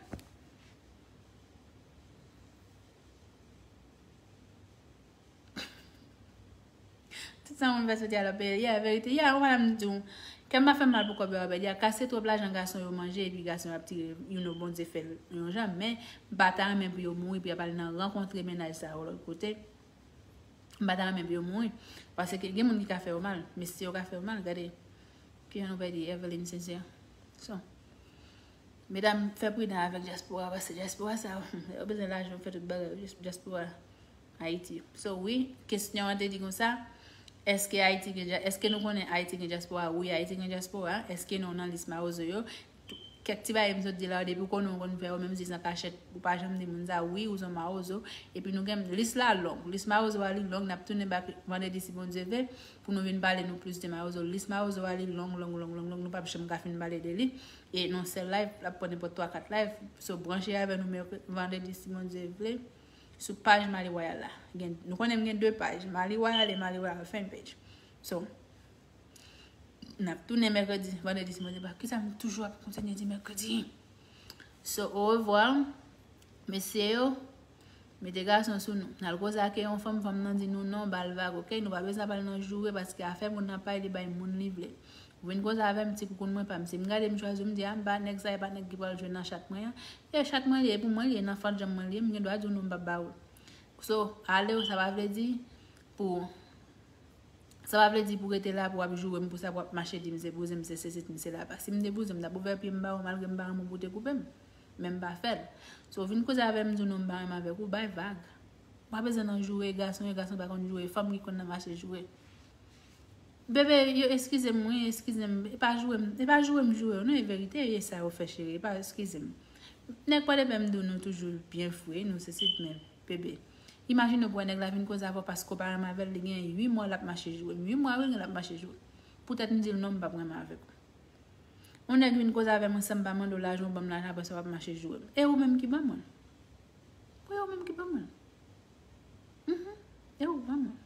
Tout sa moun fè soti a lòt peyi. Yeah, verite. Yeah, ou pa m di w. Kè m pa fè mal pou kòb yo ap pèdi a. Kase twòp lajan gason yo manje, epi gason yo ap tire, you know, Bondye fè l yon jan. Men, m pa ta renmen pou yo mouri, pou y ap al nan rankontre mennaj sa yo lòt kote. M pa ta renmen pou yo mouri. Paske gen moun ki ka fè yo mal. Mesye yo ka fè yo mal. Gade, kijan nou pèdi Evelyn Sincère. So, medam, fè pridan avèk dyaspora, paske dyaspora sa, yo bezwen lajan, fè tout bagay, dyaspora Ayiti. So, wi, kesyon an te di konsa, èske Ayiti gen dya-, èske nou konnen Ayiti gen dyaspora? Wi, Ayiti gen dyaspora. Èske nou nan lis mawozo yo? Kèk ti bagay m sot di la yo, depi w konnen w konn fè yo, menm si se an kachèt, ou pa janm di moun sa, wi, ou se yon mawozo. Epi nou gen, lis la long, lis mawozo a li long, n ap tounen back vandredi si Bondye vle, pou nou vin pale nou plis de mawozo. Lis mawozo a li long, long, long, long, long, nou p ap janm ka fin pale de li. E nan sèl live, l ap pran nenpòt twa, kat live. So, branche avè nou mèkredi, vandredi si Bondye vle, sou paj Mali Wayal la. Gen, nou konnen m gen de paj, Mali Wayal e Mali Wayal fan page. So, n ap tounen mèkredi, vandredi, si Bondye vle. Kisa m toujou ap kontinye di mèkredi? So, orevwa, mesye yo, mete gason sou nou. N al koze ak yon fanm, fanm nan di nou non, ba l vag, ok? Nou pa bezwen ap al nan joure, paske afè moun nan pa li bay moun li vle. Ou vin koze avè m, ti koukoun mwen pa m. Si m gade m chwazi w, m di, a, m pa nèg sa, e pa nèg ki pral jwe nan chat mwen an. E chat mwen li ye, pou mwen li ye, nan fant janm mwen li ye, m gen dwa di w non, m p ap ba ou l. So, ale w, sa pa vle di pou Sa pa vle di pou rete la, pou w ap joure m pou sa, pou w ap mache di m se bouzen m, se sesi, m se lapa. Si m te bouzen m, m t ap ouvè pye m ba ou, malgre m pa renmen w pou w te koupe m. Men m pa fè l. So, vin koze avè m, m di w non, m pa renmen avèk ou, bay vag. Ou pa bezwen nan joure gason, yo gason pa konn joure, fanm ki konn nan mache joure. Bebe, yo eskize m, wi, eskize m, e pa joure m, e pa joure m joure yo, non, e verite, e sa yo fè cheri, e pa eskize m. Nèg Pòdepè m di w nou toujou byen fre, nou se sit men. Bebe, imajine w pou wè nèg la vin koze avè w paske w pa renmen avè l, li gen uit mwa l ap mache joure m. Uit mwa wi l ap mache joure m. Poutèt m di l non, m p ap renmen avèk ou. Yon nèg vin koze avè mwen san m pa mande w lajan, ou ban m lajan, apre sa w ap mache joure m. E ou menm ki ban mwen l. Wi, ou menm ki ban mwen l. Mhm. E ou ban mwen l.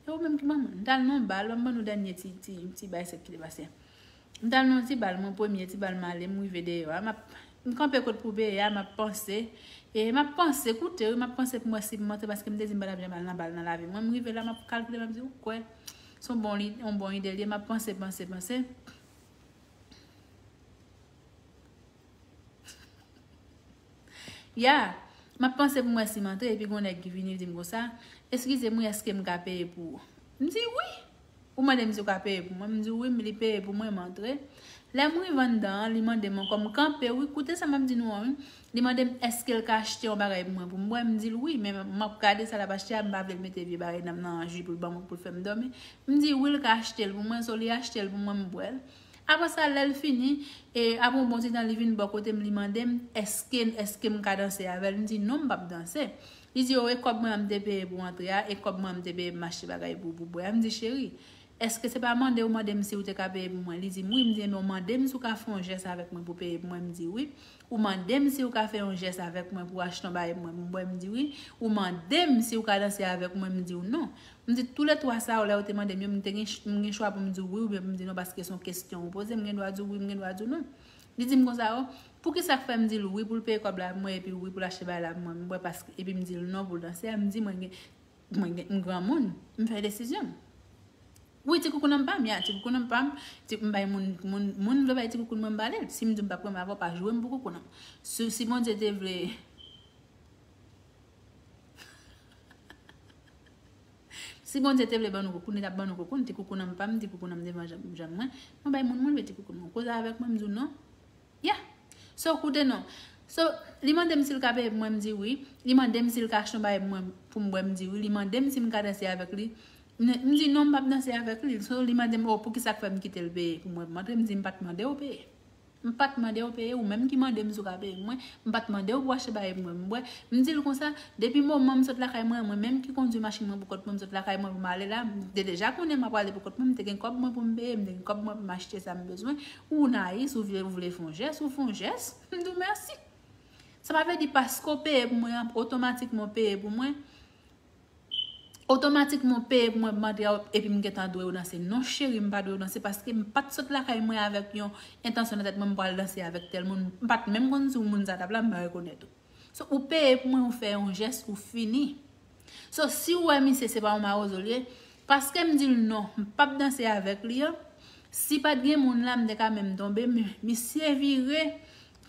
E ou menm ki ban mwen l. M t al nan bal, ban m ban nou dènye ti, ti, ti bay sa ki te pase. M t al nan yon ti bal, mwen premye ti bal m ale, m rive deyò a, m ap, m kanpe kot poupeye a, m ap panse. E m ap panse, koute, wi, m ap panse pou m wè si m antre, paske m te di m pa t ap janm al nan bal nan lavi mwen. M rive la, m ap kalkile, m ap di, ou kwè, se yon bon li-, yon bon ide l ye, m ap panse, panse, panse. Ya, m ap panse pou m wè si m antre, epi gon nèg ki vini di m konsa, eskize m wi, èske m ka peye pou ou? M di wi. Ou mande m si w ka peye pou mwen, m di wi, li peye pou mwen, m antre. Lè m rive anndan an, li mande m ankò, m kanpe wi, koute sa m ap di nou an wi. Li mande m èske l ka achte yon bagay pou mwen pou m bwè, m di l wi, men m ap gade sa l ap achte a, m pa vle l mete vye bagay nan, nan ji pou l ban mwen pou l fè m dòmi. M di wi, l ka achte l pou mwen, so li achte l pou mwen, m bwè l. Apre sa, lè l fini, e apre yon bon ti tan, li vin bò kote m, li mande m, èske, èske m ka danse avè l? M di, non, m p ap danse. Li di, o, e kòb mwen an m te peye pou antre a, e kòb mwen an m te peye pou m achte bagay pou, pou bwè a. M di, cheri, èske se pa mande ou mande m si ou te ka peye pou mwen? Li di m, wi. M di, enben, ou mande m si ou ka fè yon jès avèk mwen pou peye pou mwen? M di, wi. Ou mande m si ou ka fè yon jès avèk mwen pou achte yon bagay pou mwen, pou m bwè? M di, wi. Ou mande m si ou ka danse avèk mwen? M di w, non. M di, toulètwa sa yo, lè ou te mande m yo, m te gen, m gen chwa pou m di w wi oubyen pou m di non, paske se yon kesyon ou poze, m gen dwa di w wi, m gen dwa di w non. Li di m konsa, o, poukisa k fè m di l wi pou l peye kòb la pou mwen, epi wi pou l achte bagay la pou mwen, m bwè, paske, epi m di l non pou l danse a? M di, mwen gen, mwen gen, m granmoun, m fè desizyon m. Wi, ti koukounanm pa m, ya, ti koukounanm pa m, ti, m bay moun, moun, moun vle bay ti koukoun mwen, m ba l. Si m di m p ap renmen avè w, pa joure m pou koukounanm. Si, si Bondye te vle, si Bondye te vle ban nou koukoun, li t ap ban nou koukoun, ti koukounanm pa m, ti koukounanm devan janm, janm mwen, mwen bay moun mwen vle ti koukoun mwen. Koze avèk mwen, m di w non. Yeah. So, koute non. So, li mande m si l ka peye pou mwen, m di wi. Li mande m si l ka achte yon bagay pou mwen, pou m bwè, m di wi. Li mande m si m ka danse avèk li. M, m di non, m p ap danse avèk li. So, li mande m, o, poukisa k fè m kite l peye pou mwen pou m antre? M di, m pa t mande w peye. M pa t mande w peye, ou menm ki mande m si w ka peye pou mwen. M pa t mande w pou w achte bagay pou mwen pou m bwè. M di l konsa, depi moman m sot lakay mwen, mwen menm ki kondwi machin mwen pou kont mwen, m sot lakay mwen pou m ale la, m te deja konnen m ap prale pou kont mwen, m te gen kòb mwen pou m peye, m te gen kòb mwen pou m achte sa m bezwen. Ou nayis, ou vle, ou vle fè yon jès, ou fè yon jès, m di w mèsi. Sa pa vle di paske w peye pou mwen an, otomatikman w peye pou mwen. Otomatikman w peye pou mwen, m antre a, epi m gentan dwe w danse. Non, cheri, m pa dwe w danse, paske m pa t sot lakay mwen avèk yon entansyon nan tèt mwen, m pral danse avèk tèl moun. M pa t menm konn si w moun sa t ap la, m pa rekonèt ou. So, ou peye pou mwen, ou fè yon jès, ou fini. So, si w wè misye se pa yon mawozo l ye, paske m di l non, m p ap danse avèk li an, si pa t gen moun la, m te ka menm tonbe, men misye vire,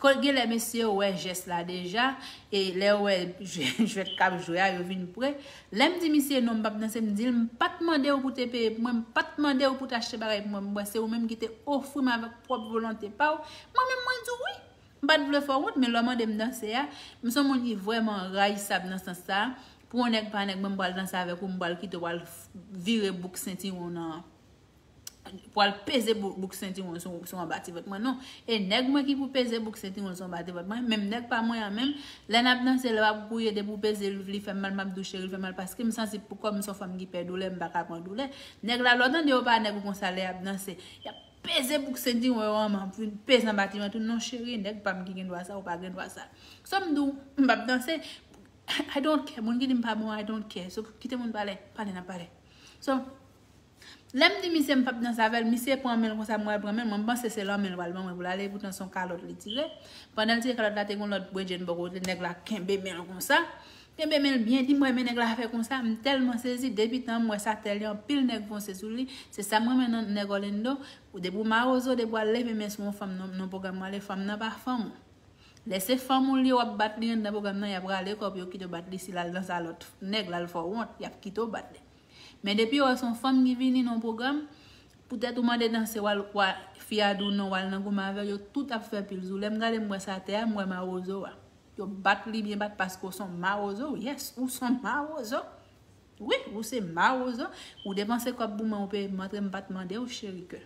ko-, genlè mesye yo wè jès la deja, e lè yo wè jwèt k ap jwe a, yo vin pre. Lè m di misye non, m p ap danse, m di l, m pa t mande w pou te peye pou mwen, m pa t mande w pou te achte bagay pou mwen, m bwè, se ou menm ki te ofri m avèk pwòp volonte pa w. Mwen menm, mwen di w wi. M pa t vle fè w wont, men lè w mande m danse a, m se yon moun ki vrèman rayisab nan sans sa a. Pou yon nèg pa nèg mwen, m pral danse avèk ou, m pral kite w al f-, vire bouk sentiwon nan, pral peze bou-, bouk sentiwon sou, sou anba ti vant mwen, non. E nèg mwen ki pou peze bouk sentiwon sou anba ti vant mwen, menm nèg pa mwen an menm, lè n ap danse, lè w ap gouye, depi w peze l, li fè m mal, m ap di w cheri, l fè m mal, paske m santi pou kòm m se yon fanm ki pè doulè, m pa ka pran doulè. Nèg la, lè w tande yo pa nèg ou konsa, lè y ap danse, y ap peze bouk sentiwon yo an, m ap vin peze anba ti vant ou, non cheri, nèg pa m ki gen dwa sa, ou pa gen dwa sa. So, m di w, m p ap danse, I don't care. Moun ki di m pa bon, I don't care. So, kite moun pale, pale, n ap pale. So, lè m di misye m p ap danse avè l, misye pran men l konsa, m wè l pran men l, mwen m panse se lanmen l pral ban mwen pou l ale, epoutan se yon kalòt li tire. Pandan l tire kalòt la, te gen yon lòt bredjenn bò kote, nèg la kenbe men l konsa. Kenbe men l byen di, m wè men nèg la fè konsa, m tèlman sezi, depi tan m wè sa tèl, anpil nèg fonse sou li, se sa m renmen nan nèg Orlando, ou depi w mawozo, depi w al leve men sou yon fanm nan, nan pwogram w ale, fanm nan pa fanm ou. Lè se fanm ou li, w ap bat li anndan pwogram nan, y ap rale kò pou yo kite w bat li, si l al danse a lòt nèg, l al fè w wont, y ap kite w bat li. Men depi yo wè se yon fanm ki vini nan pwogram, poutèt ou mande danse, w al, w a, fi a di w non, w al nan goumen avè l, yo tout ap fè pil sou. Lè m gade, m wè sa atè a, m wè mawozo a. Yo bat li byen bat paske w se yon mawozo, yes, ou se yon mawozo. Wi, ou se mawozo. Ou depanse kòb pou mwen, ou peye pou m antre, m pa t mande w, cheri kè.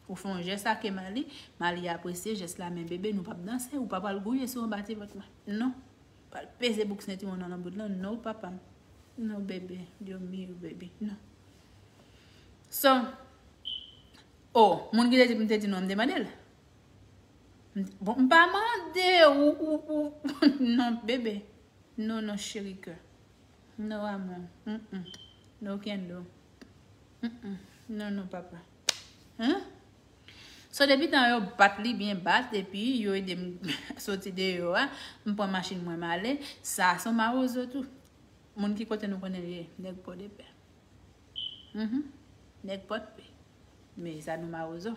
Ou fè yon jès a ke Mali, Mali apresye jès la, men bebe, nou p ap danse, ou pa pral gouye sou anba ti vant mwen. Non. Pral peze bouk sentiwon nan lanbout lan, non, papa m. Non, bebe, Dios mío, baby, non. So, oh, moun ki te di m te di non, m te mande l. M, bon, m pa mande ou, ou, ou, non, bebe. Non, non, cheri kè. Non, amor. Mm-mm. No kendo. Mm-mm. Non, non, papa. Hein? So, depi tan yo bat li byen bat, epi yo ede m soti deyò a, m pran machin mwen, m ale. Sa, se yon mawozo tou. Moun ki kote nou konnen l ye, nèg Pòdepè. Mhm. Nèg Pòdpè. Men sa nou mawozo.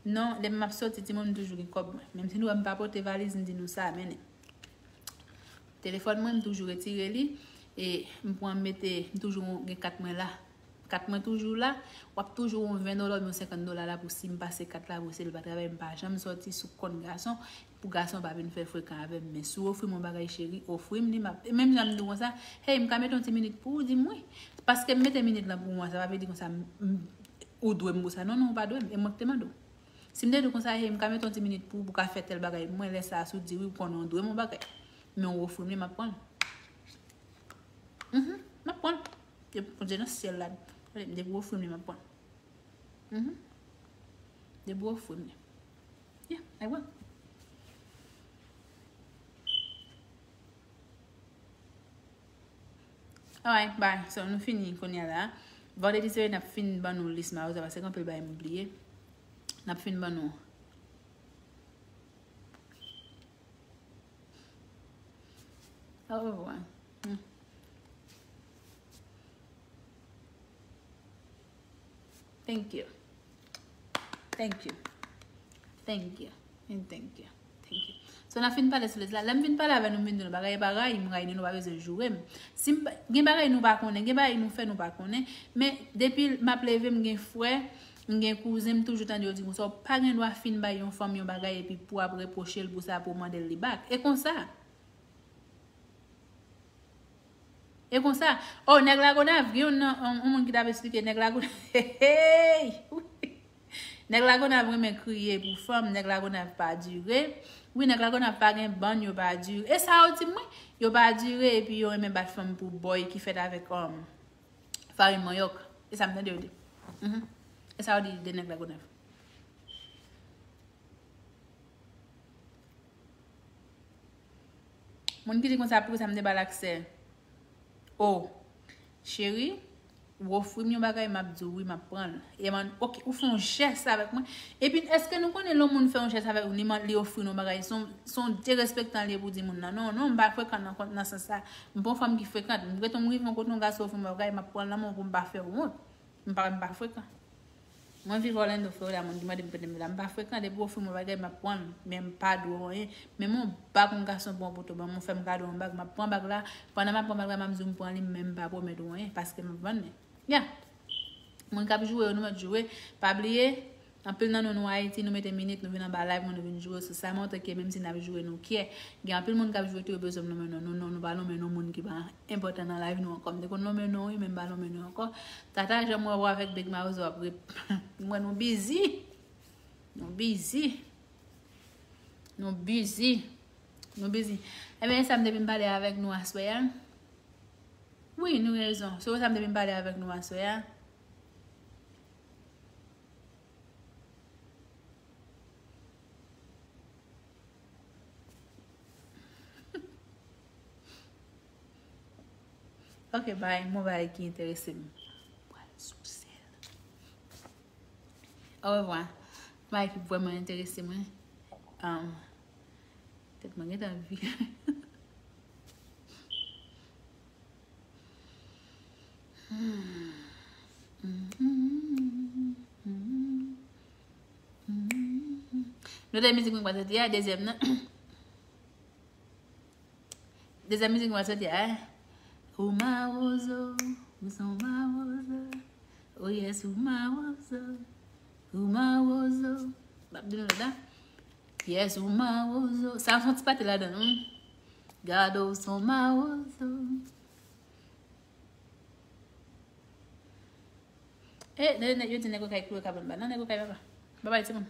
Non, lè m ap soti, timoun, m toujou gen kòb mwen. Menm si nou wè m pa pote valiz, m di nou sa, mennen. Telefòn mwen, m toujou retire li. E m pran, m mete, m toujou gen kat mwen la. Kat mwen toujou la. W ap toujou yon ven dola oubyen yon senkant dola la pou si m pase kat la, pou si l pa travay, m pa janm sòti sou kont gason. Pou gason pa vin fè frekan avè m. Men si w ofri m yon bagay, cheri, ofri m li, m ap, e menm jan m di w konsa, hey, m ka mete yon ti minit pou ou, di m wi. Paske m mete minit lan pou ou an, sa pa vle di konsa m, m, Ou dwe m pou sa. Non, non, ou pa dwe m. E mwen ki te mande w. Si m te di w konsa, hey, m ka mete yon ti minit pou ou, pou w ka fè tèl bagay. Mwen, lè sa a, si w di wi, ou konnen w dwe m yon bagay. Men w ofri m li, m ap pran l. Mhm, m ap pran l. Depi Bondye nan syèl la, depi w ofri m li, m ap pran l. Mhm. Depi w ofri m li. Yeah, I will. Alright, bye. So, nou fini kounye a la. Vandredi se n ap fin ban nou lis mawozo, paske gen anpil bagay m bliye. N ap fin ban nou. Au revoir. Mm. Thank you. Thank you. Thank you. And thank you. Thank you. So, n ap fin pale sou lèz la. Lè m vin pale avè nou, m vin di nou bagay, e pa rayi m, rayi nou, nou pa bezwen joure m. Si m, gen bagay nou pa konnen, gen bagay nou fè, nou pa konnen. Men, depi m ap leve, m gen frè, m gen kouzen, m toujou tande yo di konsa, w pa gen dwa fin bay yon fanm yon bagay epi pou w ap repwoche l pou sa, pou w mande l li back. E konsa. E konsa, oh, nèg Lagonav, gen yon nan, yon, yon moun ki t ap esplike nèg Lagonav. Hey, hey! Nèg Lagonav renmen kriye pou fanm, nèg Lagonav pa dire. Wi, nèg Lagonav pa gen bann, yo pa dire. E sa yo di m, wi, yo pa dire, epi yo renmen bat fanm pou bòy ki fèt avèk, um, farin manyòk. E sa m tande yo di. Mhm. E sa yo di de nèg Lagonav. Moun ki di konsa, poukisa m te ba l aksè? Oh, cheri, ou ofri m yon bagay, m ap di w wi, m ap pran l. E man, ok, ou fè yon jès avèk mwen. Epi, èske nou konnen lè yon moun fè yon jès avèk nou, li man-, li ofri nou yon bagay, se yon, se yon derespektan li ye pou di moun nan. Non, non, m pa frekan nan, nan sans sa. M pa yon fanm ki frekan. M gentan rive yon kote yon gason ofri m yon bagay, m ap pran l nan men w pou m pa fè w wont. M pa, m pa frekan. Mwen viv Orlando, Florida, moun ki mande m kote m ye la. M pa frekan, depi w ofri m yon bagay, m ap pran l, men m pa dwe w anyen. Menm yon bag yon gason pran pou tou, ban m, fè m kado yon bag, m ap pran bag la. Pandan m ap pran bag la, m ap di w m pran li, men m pa pwomèt ou anyen, paske m ap vann li. Ya. Moun k ap joure yo, nou mèt joure. Pa bliye, anpil nan nou, nou Ayiti, nou mete minit, nou vin anba live mwen, nou vin joure sou sa, men otanke menm si n ap joure, nou kyè. Gen anpil moun k ap joure tou, yo bezwen m lonmen non nou, non, nou pa lonmen non moun ki pa enpòtan nan live nou ankò. M te konn lonmen non wi, men m pa lonmen non ankò. Tata, jan m wè w avèk Big Mawozo ap rep-, m wè nou bizi. Nou bizi. Nou bizi. Nou bizi. Ebyen, e sa m te vin pale avèk nou aswè a. Wi, nou rezon. Se sa m te vin pale avèk nou aswè a. Ok, bay, mwen bay ki enterese m. Pral sou sèl. Au revoir. Bay ki vrèman enterese mwen. Um, tèt mwen gentan vire. Nou te mizik mwen pa soti a, dezyèm nan. Dezyèm mizik mwen pa soti a, eh. Ou mawozo, ou son mawozo. Oh yes, ou mawozo, ou mawozo. M ap di nou lòt la. Yes, ou mawozo. Sa yon ti pati ladan, non? Gade w son mawozo. Eh, nèg, nèg, yo di nèg okay klouwe kabann ba. Non, nèg okay papa. Babay, timoun.